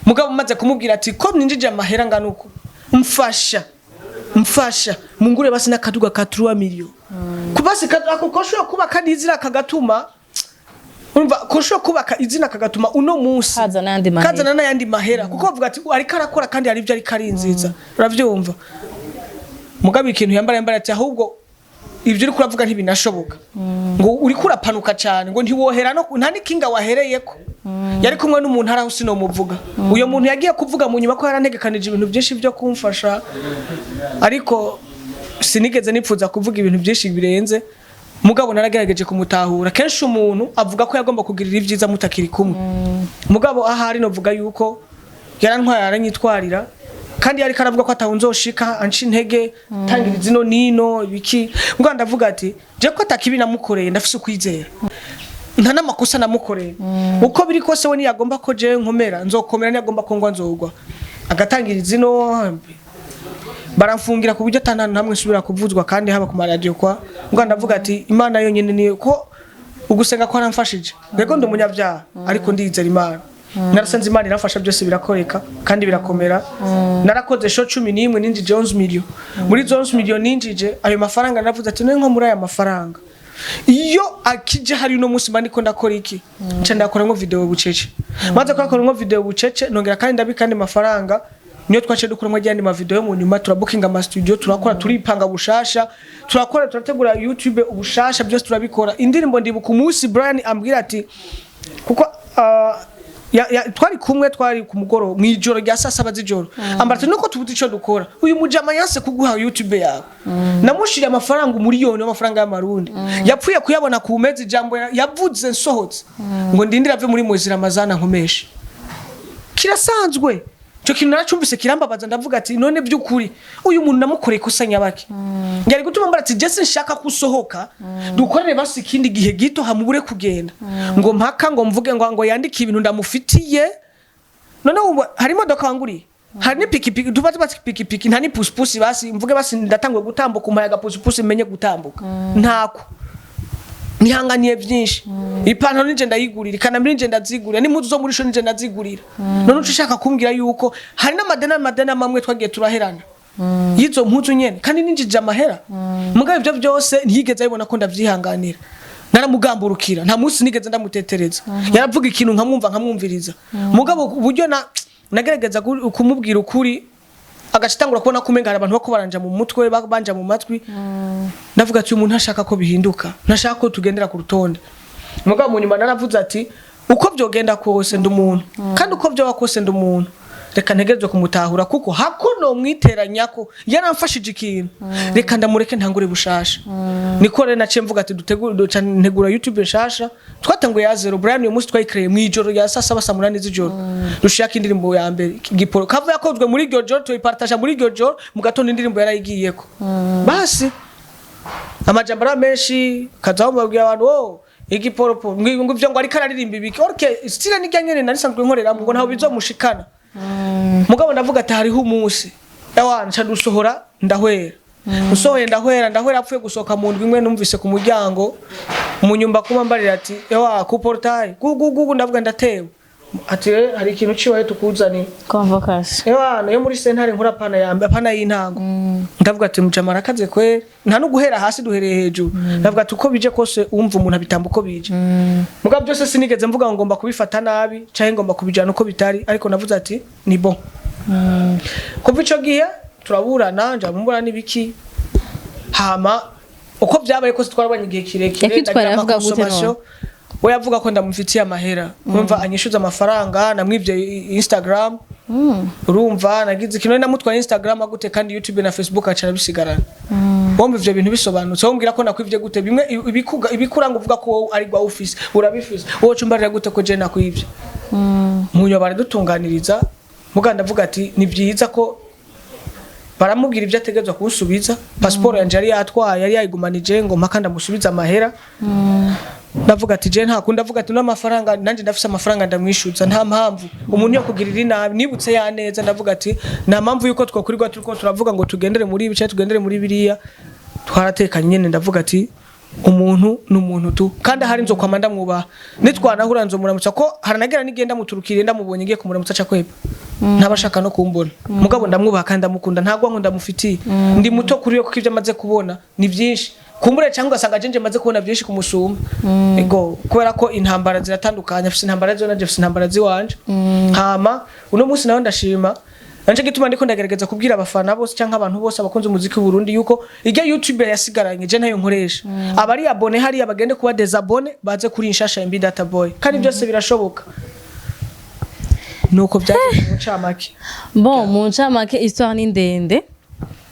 Speaker 1: Mugabo umaze kumubwira ati ko ninjije amahera ngana uko, mfasha, mfasha mungure basi n'akaduga ka 3 millions kubasi ako koshobora kuba kadizira kagatuma. Urumva ko ushobora kubaka izina kagatuma uno munsi
Speaker 4: Haza n'ayandi mahera.
Speaker 1: Kazana n'ayandi mahera, kuko bavuga ati ariko arakora kandi hari ibyo ariko arinziza, uravyumva? Mugabe ikintu yambara ati ahubwo ibyo uriko uravuga ntibinashoboka, ngo uriko urapanuka cyane, ngo ntiwohera no nta n'ikinga wahereyeko. Yari kumwe n'umuntu araho, sinomuvuga. Uyo muntu yagiye kuvuga mu nyuma ko yarantegekanije ibintu byinshi byo kumfasha, ariko sinigeze nipfuza kuvuga ibintu byinshi birenze. Mugabo naragerageje kumutahura. Kenshi umuntu avuga ko yagomba kugirira ibyiza mutakiri kumwe, mugabo ahari novuga yuko yarantwaye, aranyitwarira, kandi yariko aravuga ko atawunzoshika anca intege, tangira zino nino ibiki. Mbwa ndavuga ati je ko atakibi namukoreye, ndafise ukwizera, nta n'amakosa namukoreye. Uko biri kose we niyagomba ko jewe nkomera nzokomera, niyagomba ko ngwa nzogwa. Agatangira zino, baramfungira ku buryo ata hantu hamwe nsubira kuvuzwa kandi haba ku maradiyo kwa. Mbwa ndavuga ati Imana yonyine niyo, ko ugusenga ko aramfashije. Rego ndi umunyabyaha, ariko ndizera Imana. Narasanze Imana iramfasha, byose birakoreka kandi birakomera. Narakoze show 11, ninjije 11 million. Muri 11 million ninjije ayo mafaranga, naravuze ati none nko muri aya mafaranga iyo akije hari uno munsi mba ndiko ndakora iki? Nca ndakoramwo video bucece. Maze kuyakoramwo video bucece, nongera kandi ndabika andi mafaranga, niyo twaciye dukuramo ajyandi ma video yo mu nyuma. Turabukinga ama studio, turakora, turipanga bushasha, turakora, turategura YouTube ubushasha, byose turabikora. Indirimbo, ndibuka umunsi Brian ambwira ati kuko twari kumwe, twari ku mugoroba mw'ijoro rya saa 7 z'ijoro, ambara ati nuko tubuze ico dukora, uyu mujama yanse kuguha YouTube yawe, namushiriye amafaranga 1 miliyoni y'amafaranga y'amarundi, yapfuye kuyabona ku mezi. Ijambo yavuze nsohotse ngo ndindire ave muri mwezi Ramazana nkomeshe kirasanzwe. Ico kintu naracumvise kirambabaza. Ndavuga ati none by'ukuri uyu muntu namukoreye ikosa nyabaki yari gutuma mbara ati jese nshaka ko usohoka, dukorere basi ikindi gihe gito hamubure kugenda, ngo mpaka ngo mvuge ngo yandike ibintu ndamufitiye. None ubu hari imodoka wanguriye, hari n'ipikipiki, tuba tubatse ipikipiki, nta n'ipusipusi basi mvuge basi ndatanguye gutambuka, umpaye agapusipusi menye gutambuka. Ntako nihanganiye byinshi. Ipantaro nije ndayigurira, ikanambiri nije ndazigurira, n'impuzu zo muri show nije ndazigurira. None uca ushaka kumbwira yuko hari n'amadeni, amadeni amwe twagiye turaherana y'izo mpuzu nyene, kandi ninjije amahera. Mugabo ibyo byose ntiyigeze abibona ko ndavyihanganira. Naramugamburukira, nta munsi nigeze ndamutetereza. Yaravuga ikintu nkamwumva, nkamwumviriza. Mugabo uburyo na nagerageza kumubwira ukuri, agaca atangura kubona ko umenga hari abantu bako baranja mu mutwe, banja mu matwi. Ndavuga ati uyu muntu ntashaka ko bihinduka, ntashaka ko tugendera ku rutonde. Mugabo mu nyuma naravuze ati uko byogenda kose ndi umuntu, kandi uko byoba kose ndi umuntu, reka ntegerezwe kumutahura, kuko hakuno mwiteranyako yaramfashije ikintu, reka ndamureke ntangure bushasha. Niko rero naciye mvuga ati dutegure, duca ntegura YouTube nshasha. Twatanguye ya zero. Brian uyu munsi twayikreye mu ijoro rya saa 7, saa 8 z'ijoro, dushaka indirimbo ya mbere giporo kava yakozwe muri iryo joro, tuyipartasha muri iryo joro, mu gatondo indirimbo yarayigiyeko. Basi amajambo ari menshi, kazaho babwira abantu oh igiporopo ngo ivyo ngo ariko araririmba ibiki. Okay, style nijya nyene narisanzwe nkoreramo, ngo ntaho bizomushikana. Mugabo ndavuga ati hariho umunsi ewa nca dusohora ndahwera. Usohoye ndahwera, ndahwera apfuye gusohoka mu ndwi imwe, numvise ku muryango umunyumba kuma mbarira ati ewa ku portail gugu. Ndavuga ndatewe. Ati "Eh, hari ikintu ciwaye tukuzaniye."
Speaker 4: Convocation.
Speaker 1: Ewa yo muri sentare nkura, pana ya mbe, pana y'intango. Ndavuga ati mujama arakaze kweri, nta no guhera hasi, duhereye hejuru. Ndavuga ati uko bije kose umva umuntu abitamba uko bije. Mugabo byose sinigeze mvuga ngo ngomba kubifata nabi canke ngomba kubijana uko bitari, ariko navuze ati ni bon. Kuva ico gihe turaburana, nja mumbura n'ibiki, hama uko byabaye kose twarabanye igihe kirekire.
Speaker 4: Yakwitwara
Speaker 1: Ndagira
Speaker 4: avuga gute?
Speaker 1: ama consommation. We yavuga ko ndamufitiye amahera, urumva, anyishuza amafaranga namwibye Instagram. Urumva nagize ikintu namutwaye Instagram agute, kandi YouTube na Facebook aca arabisigarana. Wumva ivyo bintu bisobanutse, wombwira ko nakwivye gute? Bimwe ibikuga ibikuranga uvuga ko wowe ari gwa office urabifise, wowe cumbarira gute ko je nakwivye? Munyo baradutunganiriza. Muga ndavuga ati ni byiza ko baramubwira ibyo ategerezwa kunsubiza. Pasiporo yanje yari yatwaye, yari yayigumanije ngo mpaka ndamusubiza amahera. Ndavuga ati je nta kundi, ndavuga ati n'amafaranga nanjye ndafise amafaranga ndamwishuza. Nta mpamvu umuntu yo kugirira inabi, nibutse ya neza, ndavuga ati nta mpamvu yuko twokurirwa turiko turavuga ngo tugendere muri ibi canke tugendere muri biriya. Twaratekanye nyene. Ndavuga ati umuntu ni umuntu tu, kandi ahari nzokwama ndamwubaha, nitwanahura nzomuramutsa, ko haranagera nigenda muturukiriye ndamubonye ngiye kumuramutsa aca kwepa, ntabashaka no kumbona. Mugabo ndamwubaha kandi ndamukunda, ntabwo ngo ndamufitiye, ndi muto kuri we, kuko ibyo amaze kubona ni byinshi. Kumbure cyangwa ugasanga jenje maze kubona byinshi kumusumba. Ego, kubera ko intambara ziratandukanye, afise intambara zo, nanje afise intambara ziwanje. Hama uno munsi nawe ndashima nanje gituma ndiko ndagerageza kubwira abafana bose cyangwa abantu bose abakunze umuziki w'u Burundi yuko ijya YouTube yasigaranye je ntayo nkoresha. Abari abonnés hariya bagende kuba désabonnés, baze kuri Nshasha MB Data Boy, kandi byose birashoboka. Nuko byagenze mu ncamake.
Speaker 4: Bon, mu ncamake, histoire ni ndende,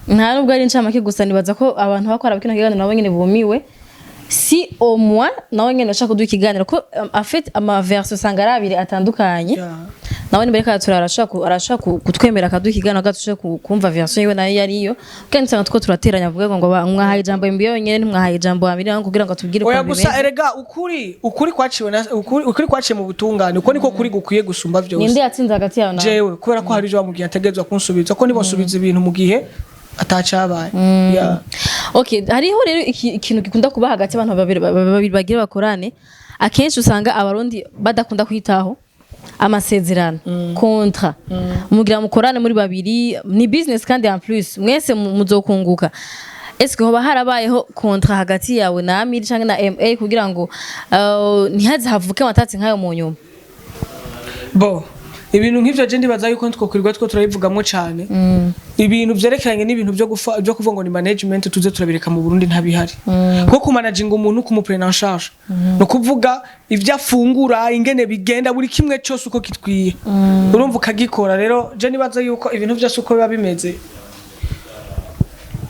Speaker 4: nta nubwo ari incamake gusa. Nibaza ko abantu bakora kino kiganiro nabo nyene bumiwe. Si au moins nawe nyene ushaka kuduha ikiganiro ko en fait ama version usanga ari abiri atandukanye. Nawe niba ariko aratura, arashobora kutwemera akaduha ikiganiro, gatushe kumva version yiwe nayo yariyo, kandi usanga two turateranya, avuga ngo mwahaye ijambo MB yonyene, ntimwahaye ijambo Amiri nawe kugira ngo atubwire
Speaker 1: Oya,
Speaker 4: ukuntu
Speaker 1: gusa
Speaker 4: bimeze.
Speaker 1: Erega ukuri kwaciwe na ukuri kwaciye mu butungane, uko niko kuri gukwiye gusumba byose.
Speaker 4: Ninde yatsinze hagati yawe nawe?
Speaker 1: Jewe, kubera ko hari ibyo bamubwiye ategerezwa kunsubiza, ko nibonsubiza ibintu mu gihe atacabaye. Yeah.
Speaker 4: Okay, hariho rero ikintu gikunda kuba hagati y'abantu babiri bagira bakorane. Akenshi usanga Abarundi badakunda kwitaho amasezerano, contrat. Mugira mukorane muri babiri, ni business, kandi en plus mwese muzokunguka. Est-ce que hoba harabayeho contrat hagati yawe na Amiri canke na MA kugira ngo ntihaze havuke amatatsi nk'ayo mu nyuma?
Speaker 1: Bo, ibintu nk'ivyo je ndibaza yuko twokwirirwa two turabivugamwo cane. Ibintu vyerekeranye n'ibintu byo gufa byo kuvuga ngo ni management, tuze turabireka. Mu Burundi ntabihari, kuko kumanaginga umuntu, kumuprena en charge, no kuvuga ivyo afungura, ingene bigenda, buri kimwe cyose uko kitwiye, urumva ukagikora. Rero je nibaza yuko ibintu vyose uko biba bimeze,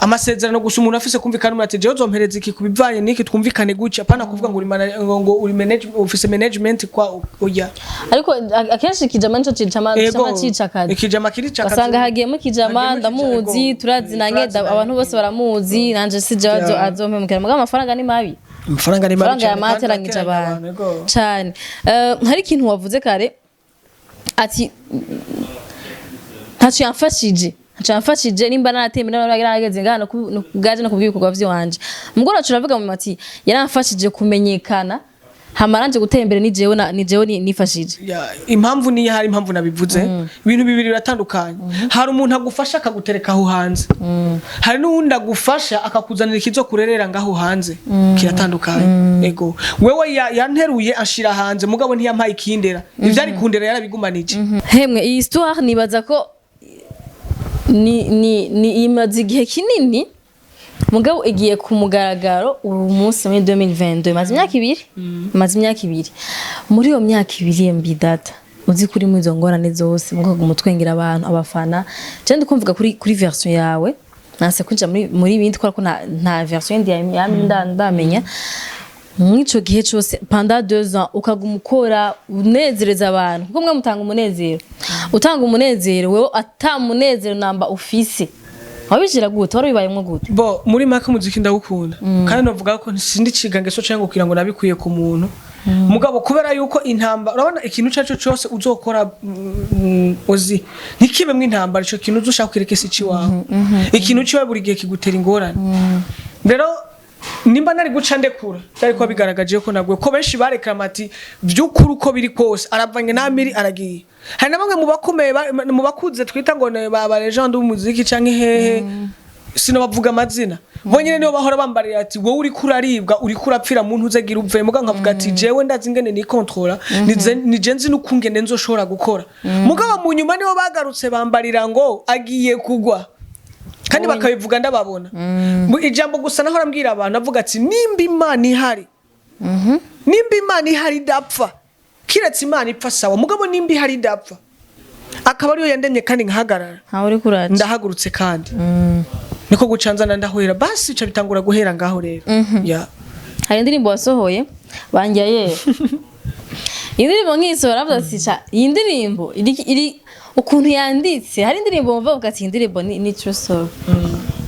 Speaker 1: amasezerano gusa umuntu afise kumvikana, umuntu ati jewe uzompereza iki kubivanye n'iki, twumvikane gutya, apana kuvuga ngo uri ngo uri manage, ufise management kwa, oya.
Speaker 4: Ariko akenshi ikijama nico cama cica akazi.
Speaker 1: Ikijama kirica akazi.
Speaker 4: Basanga hagiyemo ikijama.
Speaker 1: Hagiyemo
Speaker 4: Ndamuzi,
Speaker 1: ego.
Speaker 4: turazinanye,
Speaker 1: Turazinanye.
Speaker 4: abantu bose baramuzi, nanje sije azompemukira, mugabo amafaranga ni mabi.
Speaker 1: Amafaranga ni mabi
Speaker 4: Amafaranga
Speaker 1: cane,
Speaker 4: yamateranyije
Speaker 1: kandi ateranya
Speaker 4: abantu
Speaker 1: ego.
Speaker 4: cane. Hari ikintu wavuze kare ati ntaco yamfashije nimba narateye imbere, narageze ngaha bwaje no kubw'ibikorwa vy'iwanje. Mugoroba uravuga mu ati yaramfashije kumenyekana, hama nanje gutera imbere ni jewe ni jewe nifashije.
Speaker 1: Ya, impamvu niyo hari impamvu nabivuze. Ibintu bibiri biratandukanye. Hari umuntu agufasha akagutereka aho hanze, hari n'uwundi agufasha akakuzanira ikizokurerera ngaho hanze. Kiratandukanye. Ego, wewe yanteruye ashira hanze, mugabo ntiyampaye ikindera, ivyari kundera yarabigumanije.
Speaker 4: Hemwe, iyi histoire nibaza ko ni imaze igihe kinini, mugabo igiye ku mugaragaro uyu munsi muri 2022. Imaze imyaka 2, imaze imyaka 2. Muri iyo myaka 2, MB Data, uzi kuri muri izo ngorane zose, mugabo umutwengera abantu, abafana. Je ndikumvuga kuri version yawe, nase kwinjira muri bindi kubera ko nta version yindi yami ndamenya. Mw'ico gihe cose, pendant 2 ans, ukaguma ukora unezereza abantu, kuko mwe mutanga umunezero, utanga umunezero, wewe ata munezero namba ufise, wabijira gute? Wari bibayemwo gute?
Speaker 1: Bo, muri make umuziki ndawukunda, kandi novuga ko sindi ciga ngeso cyangwa kugira ngo nabikuye ku muntu. Mugabo kubera yuko intamba, urabona ikintu cyaco cyose uzokora, uzi ntikibemwo intambara, ico kintu uzoshaka kwireka isi ciwawe. Ikintu ciwawe buri gihe kigutera ingorane. Rero nimba nari guca ndekura, byari kuba bigaragaje ko nabwo ko benshi barekrama ati by'ukuri uko biri kose aravanye n'Amiri aragiye. Hari na bamwe mu bakomeye mu bakuze twita ngo ne ba legende b'umuziki canke hehe, sinobavuga amazina, bonyene nibo bahora bambarira ati wowe uriko uraribwa, uriko urapfira mu ntuzegira uvuye. Mugabo nkavuga ati jewe ndazi ingene nikontrola, nije nzi n'ukungene nzoshobora gukora. Mugabo mu nyuma nibo bagarutse bambarira ngo agiye kugwa, kandi bakabivuga ndababona. Ijambo gusa naho arambwira abantu, avuga ati nimba Imana ihari, nimba Imana ihari idapfa, kiretse Imana ipfa sawa, mugabo nimba ihari idapfa, akaba ariyo yandemye kandi nkahagarara.
Speaker 4: Ntawe uri kuraca.
Speaker 1: Ndahagurutse, kandi niko gucanzana ndahwera, basi bica bitangura guhera ngaho rero ya.
Speaker 4: Hari indirimbo wasohoye banjya yewe, iyi ndirimbo nkisohora navuze ati ca iyi ndirimbo iri ukuntu yanditse. Hari indirimbo wumva uvuga ati iyi ndirimbo ni true story,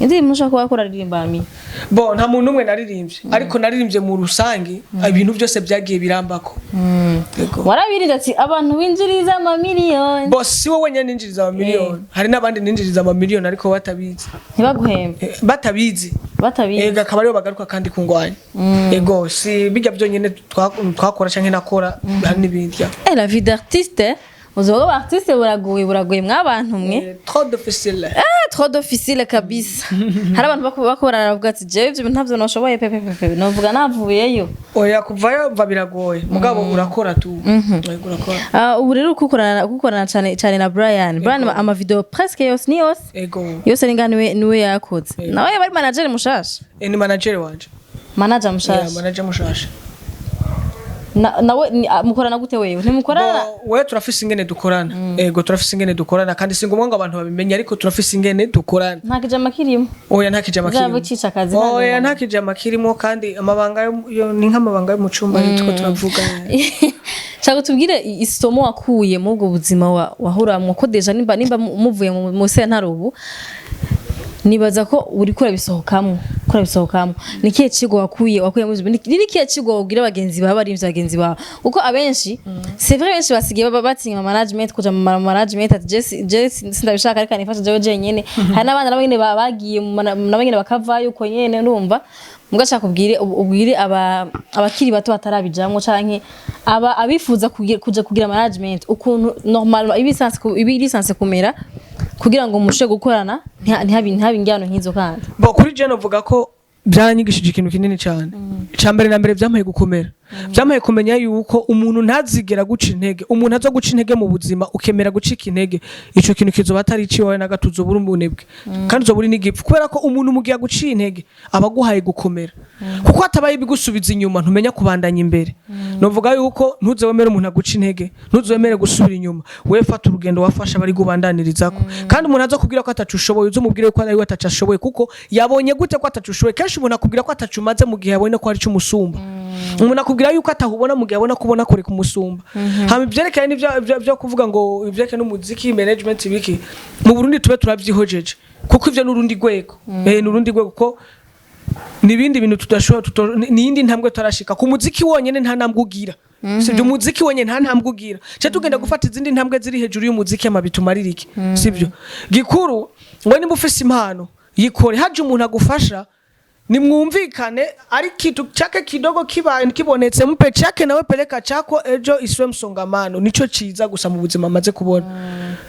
Speaker 4: indirimbo ushobora kuba wakora aririmba ami.
Speaker 1: Bo, nta muntu umwe naririmbye, ariko naririmbye mu rusangi ibintu byose byagiye birambako. Yego.
Speaker 4: Warabirinze ati abantu binjiriza amamiliyoni.
Speaker 1: Bo, si wowe wenyine ninjiriza amamiliyoni, hari n'abandi ninjiriza amamiliyoni ariko batabizi.
Speaker 4: Ntibaguhembe.
Speaker 1: Batabizi.
Speaker 4: Batabizi.
Speaker 1: Ego, akaba aribo bagaruka kandi kungwanya. Ego, si bijya byonyine twakora canke nakora, hari n'ibindi ya.
Speaker 4: Eh, la vie d'artiste. Ubuzima bw'abartiste buragoye, buragoye mwabantu mwe.
Speaker 1: Trop difficile.
Speaker 4: Ah, trop difficile kabisa. Hari abantu bako baravuga ati: "Jewe ivyo bintu ntavyo noshoboye pepe pepe, novuga navuyeyo."
Speaker 1: Oya, kuvayo mva biragoye, mugabo urakora tu. Yego, urakora.
Speaker 4: Ah, ubu rero kukorana cyane cyane na Brian. Brian ama video presque yose, ni yose?
Speaker 1: Ego.
Speaker 4: Yose ni niwe niwe yakoze. Nawe bari manager mushasha?
Speaker 1: Ni manager wanje.
Speaker 4: Manager
Speaker 1: Yeah,
Speaker 4: mushasha.
Speaker 1: Manager mushasha.
Speaker 4: Nawe mukorana gute? Wewe ntimukorana?
Speaker 1: Bo, we turafise ingene dukorana. Ego, turafise ingene dukorana, kandi si ngombwa ngo abantu babimenye, ariko turafise ingene dukorana.
Speaker 4: Nta kijama kirimo?
Speaker 1: Oya, nta kijama
Speaker 4: Uzaba
Speaker 1: kirimo.
Speaker 4: ucica akazi, nta
Speaker 1: Oya,
Speaker 4: kijama.
Speaker 1: nta kijama kirimo, kandi amabanga ni nk'amabanga yo mu cumba tuko turavuga.
Speaker 4: Shaka tubwire isomo wakuye muri ubwo buzima wahuramwo, ko déjà nimba muvuye mu sentare ubu, nibaza ko uriko urabisohokamwo. Ni kihe kigo wakuye muri ibyo? Ni kihe kigo wabwira bagenzi bawe, abarimvyi bagenzi bawe? Kuko abenshi, c'est vrai, benshi basigaye baba batinya ama management, kuja mu management, ati: "Je sindabishaka, ariko nifasha jewe jenyene." Hari n'abandi nabo nyene bagiye nabo nyene bakavayo uko nyene. Ndumva mugashaka ubwire abakiri bato batarabijamwo, canke aba abifuza kuja kugira management, ukuntu normalement ibi lisansi kumera kugira ngo mushe gukorana, ntihabe injyano nk'izo kandi.
Speaker 1: Bo, kuri je novuga ko byaranyigishije ikintu kinini cyane. Icya mbere na mbere, byampaye gukomera, byampaye kumenya yuko umuntu ntazigera guca intege. Umuntu aza guca intege mu buzima, ukemera gucika intege, ico kintu kizoba atari iciwawe na gato, uzobura umunebwe kandi uzobura n'igipfu, kubera ko umuntu mu gihe aguciye intege aba aguhaye gukomera, kuko hatabaye ibigusubiza inyuma ntumenya kubandanya imbere. Novuga yuko ntuze wemere umuntu aguca intege, ntuze wemere gusubira inyuma. We fata urugendo wafasha bari gubandaniririzako, kandi umuntu aza kubwira ko atacu ushoboye, uze umubwire ko ari we atacu ashoboye, kuko yabonye gute ko atacu ushoboye? Kenshi umuntu akubwira ko atacu umaze mu gihe yabonye ko hari icyo umusumba. Umuntu akubwira yuko atahubona mu gihe abona ko ubona kure kumusumba. Hama ivyerekeye n'ivyo byo kuvuga ngo ivyerekeye n'umuziki, management, ibiki mu Burundi, tube turavyihojeje, kuko ivyo n'urundi rwego, n'urundi rwego, ko nibindi bintu tudashobora ni iyindi ntambwe tutarashika. Ku muziki wonyene nta ntambwe ugira, sibyo? Umuziki wonyene nta ntambwe ugira. Cyo tugenda gufata izindi ntambwe ziri hejuru y'umuziki, amabitumarira iki? Sibyo gikuru. Ngo nimba ufise impano, yikore. Haje umuntu agufasha, nimwumvikane, ari kitu chake kidogo kibaye kibonetse, mpe chake, nawe peleka chako, ejo isiwe msongamano. Nico ciza gusa mu buzima amaze kubona.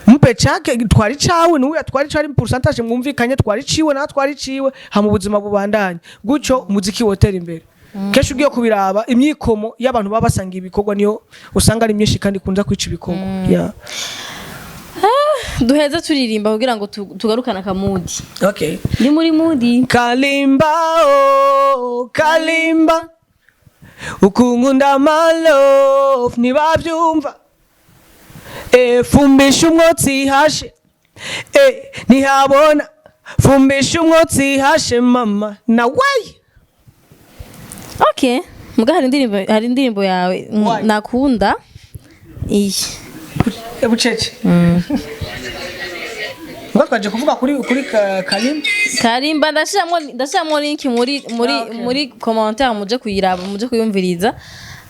Speaker 1: Mpe chake, twari cawe, nuwe twari cari pourcentage mwumvikanye, twari ciwe na twari ciwe, ha mu buzima bubandanye gutyo, umuziki wotera imbere. Kenshi ugiye kubiraba, imyikomo y'abantu baba basanga ibikorwa niyo usanga ari myinshi, kandi ikunza kwica ibikorwa, yeah.
Speaker 4: Duheze turirimba kugira ngo tugarukane akamudi.
Speaker 1: Okay.
Speaker 4: Ndi muri mudi.
Speaker 1: Kalimba, oh, Kalimba, ukunkunda my love ntibabyumva. Fumbisha umwotsi hashe, ntihabona, fumbisha umwotsi hashe mama na way.
Speaker 4: Okay, muga hari indirimbo yawe
Speaker 1: Why?
Speaker 4: nakunda iyi.
Speaker 1: Bucece. Ngo twaje kuvuga kuri Kalimba.
Speaker 4: Karimba, ndashiramwo link muri
Speaker 1: Ah, okay.
Speaker 4: muri commentaire, muje kuyiraba, muje kuyumviriza,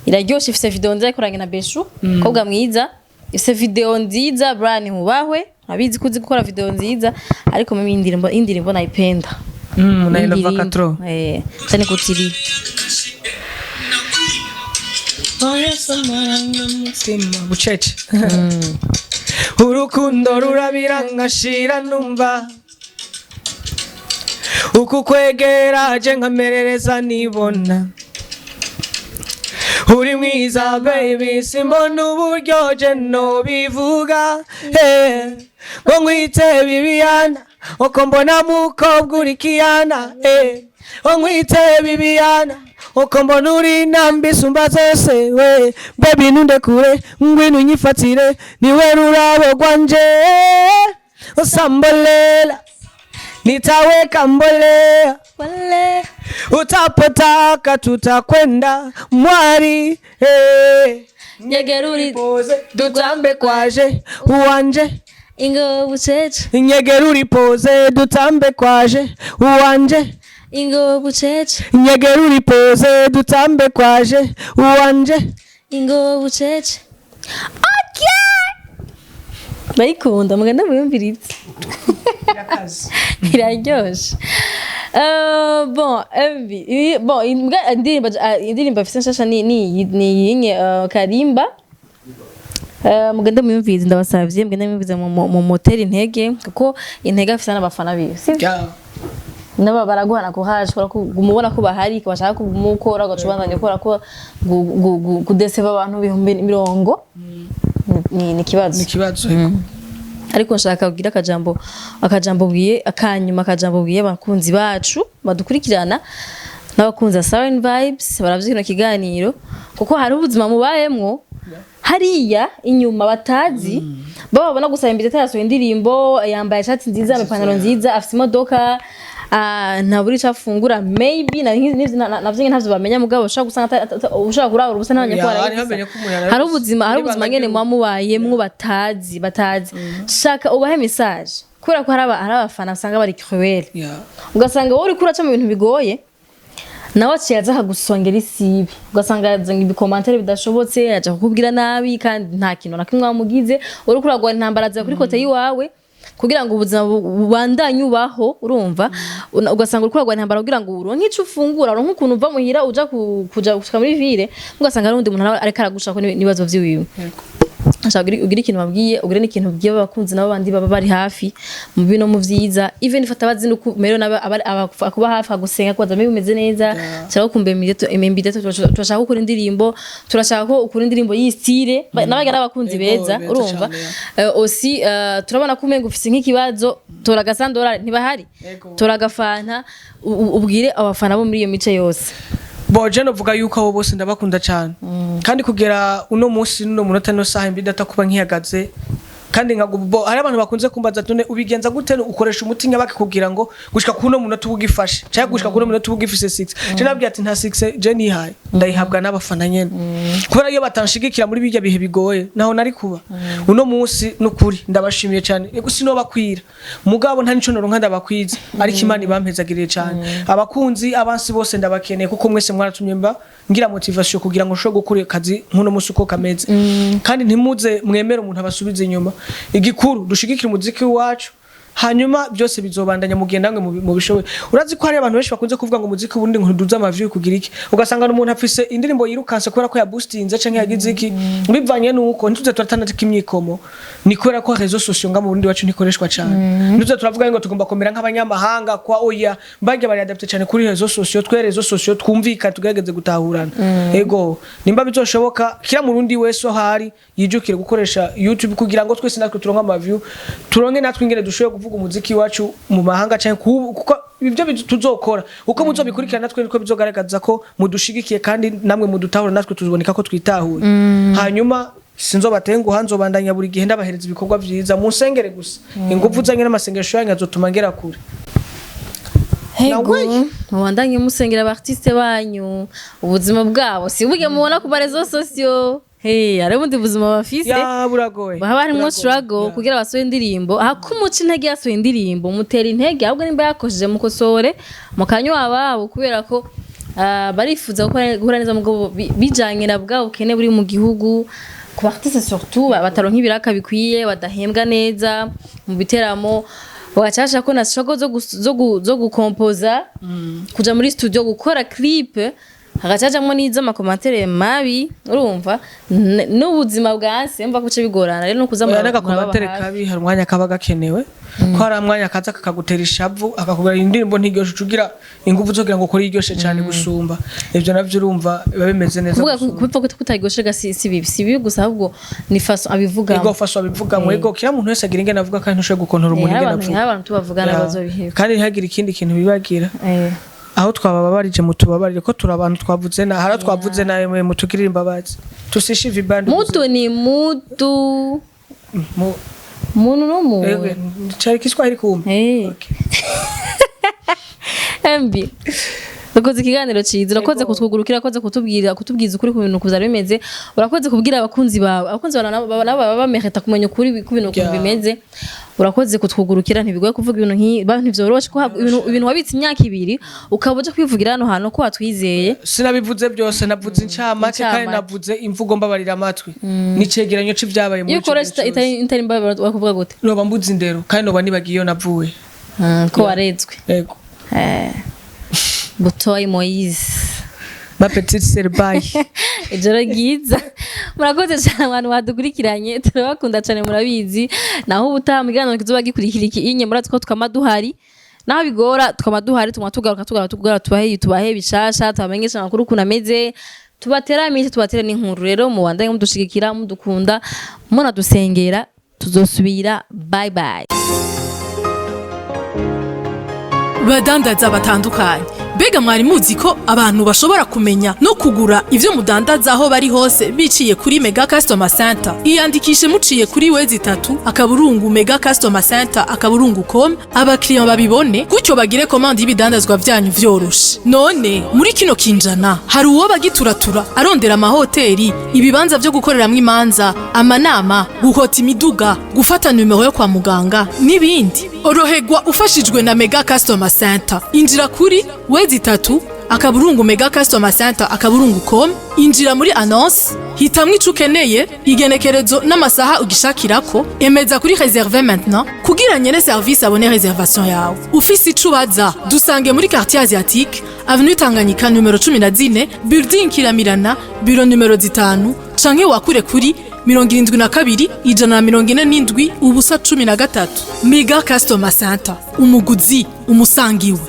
Speaker 4: iraryoshe. Ifise video nziza ikoranye na Beshu, kobwa mwiza. Ifise video nziza. Brian Hubahwe, abizi ko uzi gukora video nziza, ariko mimi indirimbo naipenda.
Speaker 1: Nailova.
Speaker 4: Indirimbo.
Speaker 1: Katro.
Speaker 4: Cyane kutiri.
Speaker 1: Bucece. Urukundo rurabira nkashira, numva uku kwegera je nkamerereza, nibona uri mwiza baby, simbona uburyo je nobivuga, hey. Ngo nkwite bibiyana, uko mbona mukobwa uri kiyana, hey. Ngo nkwite bibiyana, uko mbona uri namba isumba zose. We baby, nundekure, ngwino unyifatire, niwe rurabo rwanje, usambolela nitaweka mbolea, utapotaka tutakwenda mwari, hey.
Speaker 4: Nyegeruri.
Speaker 1: Poze dutambe kwaje uwanje.
Speaker 4: Ingo bucece.
Speaker 1: Nyegeruri poze dutambe kwaje uwanje.
Speaker 4: Ingo bucece.
Speaker 1: Nyegeruri poze dutambe kwaje uwanje.
Speaker 4: Ingo bucece. Okay, ndayikunda, mugenda muyumvirize, iraryoshe. Bon, MB, bon, indirimbo afise nshasha ni yinye Karimba. Mugende muyumvirize, ndabasavye, mugende muyumvirize, mu moteri intege, kuko intege afise n'abafana biwe, sivyo?
Speaker 1: Yeah.
Speaker 4: Nabo baraguhana courage, kubera ko umubona ko bahari, ko bashaka kumukora, ugaca ubandanya ukora, ko kudeseva abantu 20,000 ni ikibazo.
Speaker 1: Ni ikibazo.
Speaker 4: Ariko nshaka kugira akajambo bwiye akanyuma, akajambo bwiye abakunzi bacu badukurikirana n'abakunzi ba Siren Vibes baravye kino kiganiro, kuko hari ubuzima mubayemwo hariya inyuma batazi. Baba babona gusa imbere yasohoye indirimbo, yambaye ishati nziza, yambaye ipantaro nziza, afise imodoka, ntabura ico afungura, maybe navyo nyene ntavyo bamenya. Mugabo ushobora gusanga ushobora kurabura ubusa ntamenye ko
Speaker 1: Ya,
Speaker 4: waraye
Speaker 1: ntibamenye
Speaker 4: ubusa.
Speaker 1: ko umuntu yaraye
Speaker 4: Hari
Speaker 1: ubusa.
Speaker 4: ubuzima, hari
Speaker 1: N'ibanga
Speaker 4: ubuzima nyene
Speaker 1: ry'urugo.
Speaker 4: muba mubayemwo batazi. Shaka ubahe message, kubera ko hari abafana usanga bari cruel, ugasanga wowe uriko uraca mu bintu bigoye, nawe aciye aza akagusongera isibe, ugasanga yazanye ibi commentaires bidashobotse, aja kukubwira nabi kandi nta kintu na kimwe wamugize. Uriko uragwana intambara zawe kuri côté yiwawe kugira ngo ubuzima bubandanye ubaho, urumva? Ugasanga uriko uragwana intambara kugira ngo uronke ico ufungura, uronke ukuntu uva muhira uja kuja gushika muri ville, ugasanga hari uwundi muntu nawe ariko aragushako n'ibibazo vyiwiwe. Ashaka ugire ikintu babwiye, ugire n'ikintu ubwiye abakunzi nabo bandi baba bari hafi mu bino, mu vyiza, even if atabazi nuko merewe, nabo kuba hafi agusenga, kubaza mbe umeze neza, cyangwa kumbe imbere turashaka gukora indirimbo, turashaka ko ukora indirimbo y'i style n'abaga n'abakunzi
Speaker 1: Ego,
Speaker 4: beza,
Speaker 1: beza
Speaker 4: urumva?
Speaker 1: cane,
Speaker 4: Aussi turabona ko umenga ufise nk'ikibazo, tora agasandora ntibahari,
Speaker 1: Ego.
Speaker 4: tora agafanta, ubwire abafana bo muri iyo mice yose.
Speaker 1: Bo je novuga yuko abo bose ndabakunda cyane, kandi kugera uno munsi, nuno munota, no saha mbi data kuba nkihagaze kandi nkagu bo hari abantu bakunze kumbaza tune ubigenza gute, ukoresha umuti nyabaki kugira ngo gushika kuno munota ubugifashe, cyangwa gushika kuno munota ubugifise 6. Je nabwiye ati nta 6 je nihaye, ndayihabwa n'abafana nyene, kubera iyo batanshigikira muri bijya bihe bigoye naho nari kuba uno munsi. Nukuri ndabashimiye cyane. Ego, sinobakwira, mugabo nta nico noronka ndabakwiza, ariko Imana ibampezagiriye cyane. Abakunzi, abansi bose ndabakeneye, kuko mwese mwaratumye mba ngira motivation kugira ngo nshobore gukora akazi nk'uno munsi uko kameze. Kandi ntimuze mwemere umuntu abasubiza inyuma. Igikuru, dushigikire umuziki wacu, hanyuma byose bizobandanya mugenda mwe mubishoboye. Urazi ko hari abantu benshi bakunze kuvuga ngo umuziki ubundi ngo ntuduze ama views kugira iki, ugasanga n'umuntu afise indirimbo yirukanse kubera ko yaboostinze canke yagize iki, bivanye nuko ntituze turatana imyikomo. Ni kubera ko réseaux sociaux nga mu Burundi wacu ntikoreshwa cane. Ntituze turavuga ngo tugomba kumera nk'abanyamahanga kwa oya, mbajya bari adapté cyane kuri réseaux sociaux. Twe réseaux sociaux twumvikana, tugerageze gutahurana. Ego, nimba bizoshoboka, kila murundi wese aho ari yijukire gukoresha YouTube kugira ngo twese natwe turonke ama views, turonke natwe ingene dushoboye kuvuga umuziki wacu mu mahanga canke kuko ibyo tuzokora uko muzobikurikirana natwe niko bizogaragaza ko mudushigikiye, kandi namwe mudutahura, natwe tuzoboneka ko twitahuye. Hanyuma sinzobatenguha, nzobandanya buri gihe ndabahereza ibikorwa vyiza. Munsengere gusa, inguvu zanyu n'amasengesho yanyu azotuma ngera kure.
Speaker 4: Hego,
Speaker 1: Nawe.
Speaker 4: mubandanye musengera aba artiste banyu. Ubuzima bwabo si burya mubona ku ma réseaux sociaux. Hey, hari ubundi buzima bafise.
Speaker 1: Ya, buragoye.
Speaker 4: Haba harimwo
Speaker 1: Buragoye.
Speaker 4: struggle kugira basohore indirimbo. Hakumuca intege yasohoye indirimbo, mutera intege, ahubwo nimba yakosheje mukosore mukanywa ababo, kubera ko barifuza gukora neza, mugabo bijanye na bwa bukene buri mu gihugu ku ba artiste surtout, bataronka ibiraka bikwiye, badahembwa neza mu biteramo, bagacasha ko na struggle zo gukompoza, kuja muri studio gukora clip, hagacajamwo n'iz'ama commentaires mabi, urumva? N'ubuzima bwanse mva kuce bigorana rero no kuza
Speaker 1: Oya,
Speaker 4: muraba
Speaker 1: n'aga commentaire
Speaker 4: hafi.
Speaker 1: kabi hari umwanya kaba gakenewe, ko hari umwanya kaza kakagutera ishavu, akakubwira indirimbo ntiryoshe, uca ugira ingufu zo kugira ngo ukore iryoshe cyane gusumba. Ibyo navyo urumva biba bimeze neza
Speaker 4: Kuvuga
Speaker 1: gusumba.
Speaker 4: kupfa kutaryoshe ga si bibi, si bibi gusa, ahubwo ni façon abivugamo.
Speaker 1: Ego, façon abivugamo. Ego, kila muntu wese agira ingene avuga, kandi ntushobora gukontora umuntu
Speaker 4: hari
Speaker 1: ingene
Speaker 4: abantu
Speaker 1: avuga.
Speaker 4: hari abantu tubavugana
Speaker 1: Ya.
Speaker 4: bazobiheba.
Speaker 1: Kandi ntihagire ikindi kintu bibagira, aho twabababarije mutubabarire, ko turi abantu twavuze na hari aho twavuze nawe, mwe mutugirire imbabazi, tusishe vibandi.
Speaker 4: Mutu ni mutu. Muntu n'umuntu.
Speaker 1: Ego, cari Kiswahili kumbe. Okay.
Speaker 4: MB, urakoze ikiganiro cyiza, urakoze kutwugurukira, urakoze kutubwira, kutubwiza ukuri ku bintu kuzara bimeze, urakoze kubwira abakunzi bawe. Abakunzi bawe nabo baba bamerita kumenya ukuri ku bintu ukuntu bimeze. Urakoze kutwugurukira. Ntibigoye kuvuga ibintu nk'ibi, ntivyoroshe ko ibintu wabitse imyaka 2 ukaba uja kwivugira hano hantu ko watwizeye.
Speaker 1: Sinabivuze byose, navuze incamake kandi
Speaker 4: Incamake.
Speaker 1: navuze imvugo mbabarira amatwi n'icegeranyo c'ivyabaye muri
Speaker 4: Iyo
Speaker 1: ico gihe
Speaker 4: ukoresha
Speaker 1: cose.
Speaker 4: itari imbabazi wakuvuga gute?
Speaker 1: Noba mbuze indero, kandi noba nibagiye iyo navuye.
Speaker 4: Ko warezwe.
Speaker 1: Yego.
Speaker 4: Butoyi Moise.
Speaker 1: Ma petite sœur, bye.
Speaker 4: Ijoro ryiza. Murakoze cyane abantu badukurikiranye, turabakunda cyane, murabizi. Naho ubutaha mu kiganiro kizoba gikurikira iki inye, murazi ko twama duhari, naho bigora twama duhari, tuma tugaruka, tugaruka, tugaruka, tubahe bishasha, tubamenyesha amakuru ukuntu ameze, tubateramishe, tubatere n'inkuru. Rero mubandanye mudushigikira, mudukunda, munadusengera. Tuzosubira, bye bye.
Speaker 3: Badandaza batandukanye, mbega mwari muzi ko abantu bashobora kumenya no kugura ivyo mudandaza aho bari hose biciye kuri Mega Customer Center? Iyandikishe muciye kuri w3.mega customer center.com, abakiriya babibone gutyo bagire commande y'ibidandazwa vyanyu vyoroshe. None muri kino kinjana hari uwo bagituratura arondera amahoteli, ibibanza vyo gukoreramwo imanza, amanama, guhota imiduga, gufata numero yo kwa muganga n'ibindi? Oroherwa ufashijwe na Mega Customer Center. Injira kuri w3.mega customer center.com, injira muri annonce, hitamwo ico ukeneye, igenekerezo n'amasaha ugishakirako, emeza kuri réserver maintenant kugira nyene service abone réservation yawe. Ufise ico ubaza, dusange muri quartier asiatique, avenue Tanganyika numero 14, building Kiramirana, bureau numero 5, canke wakure kuri 72 147 0 13. Mega Customer Center, umuguzi umusangiwe.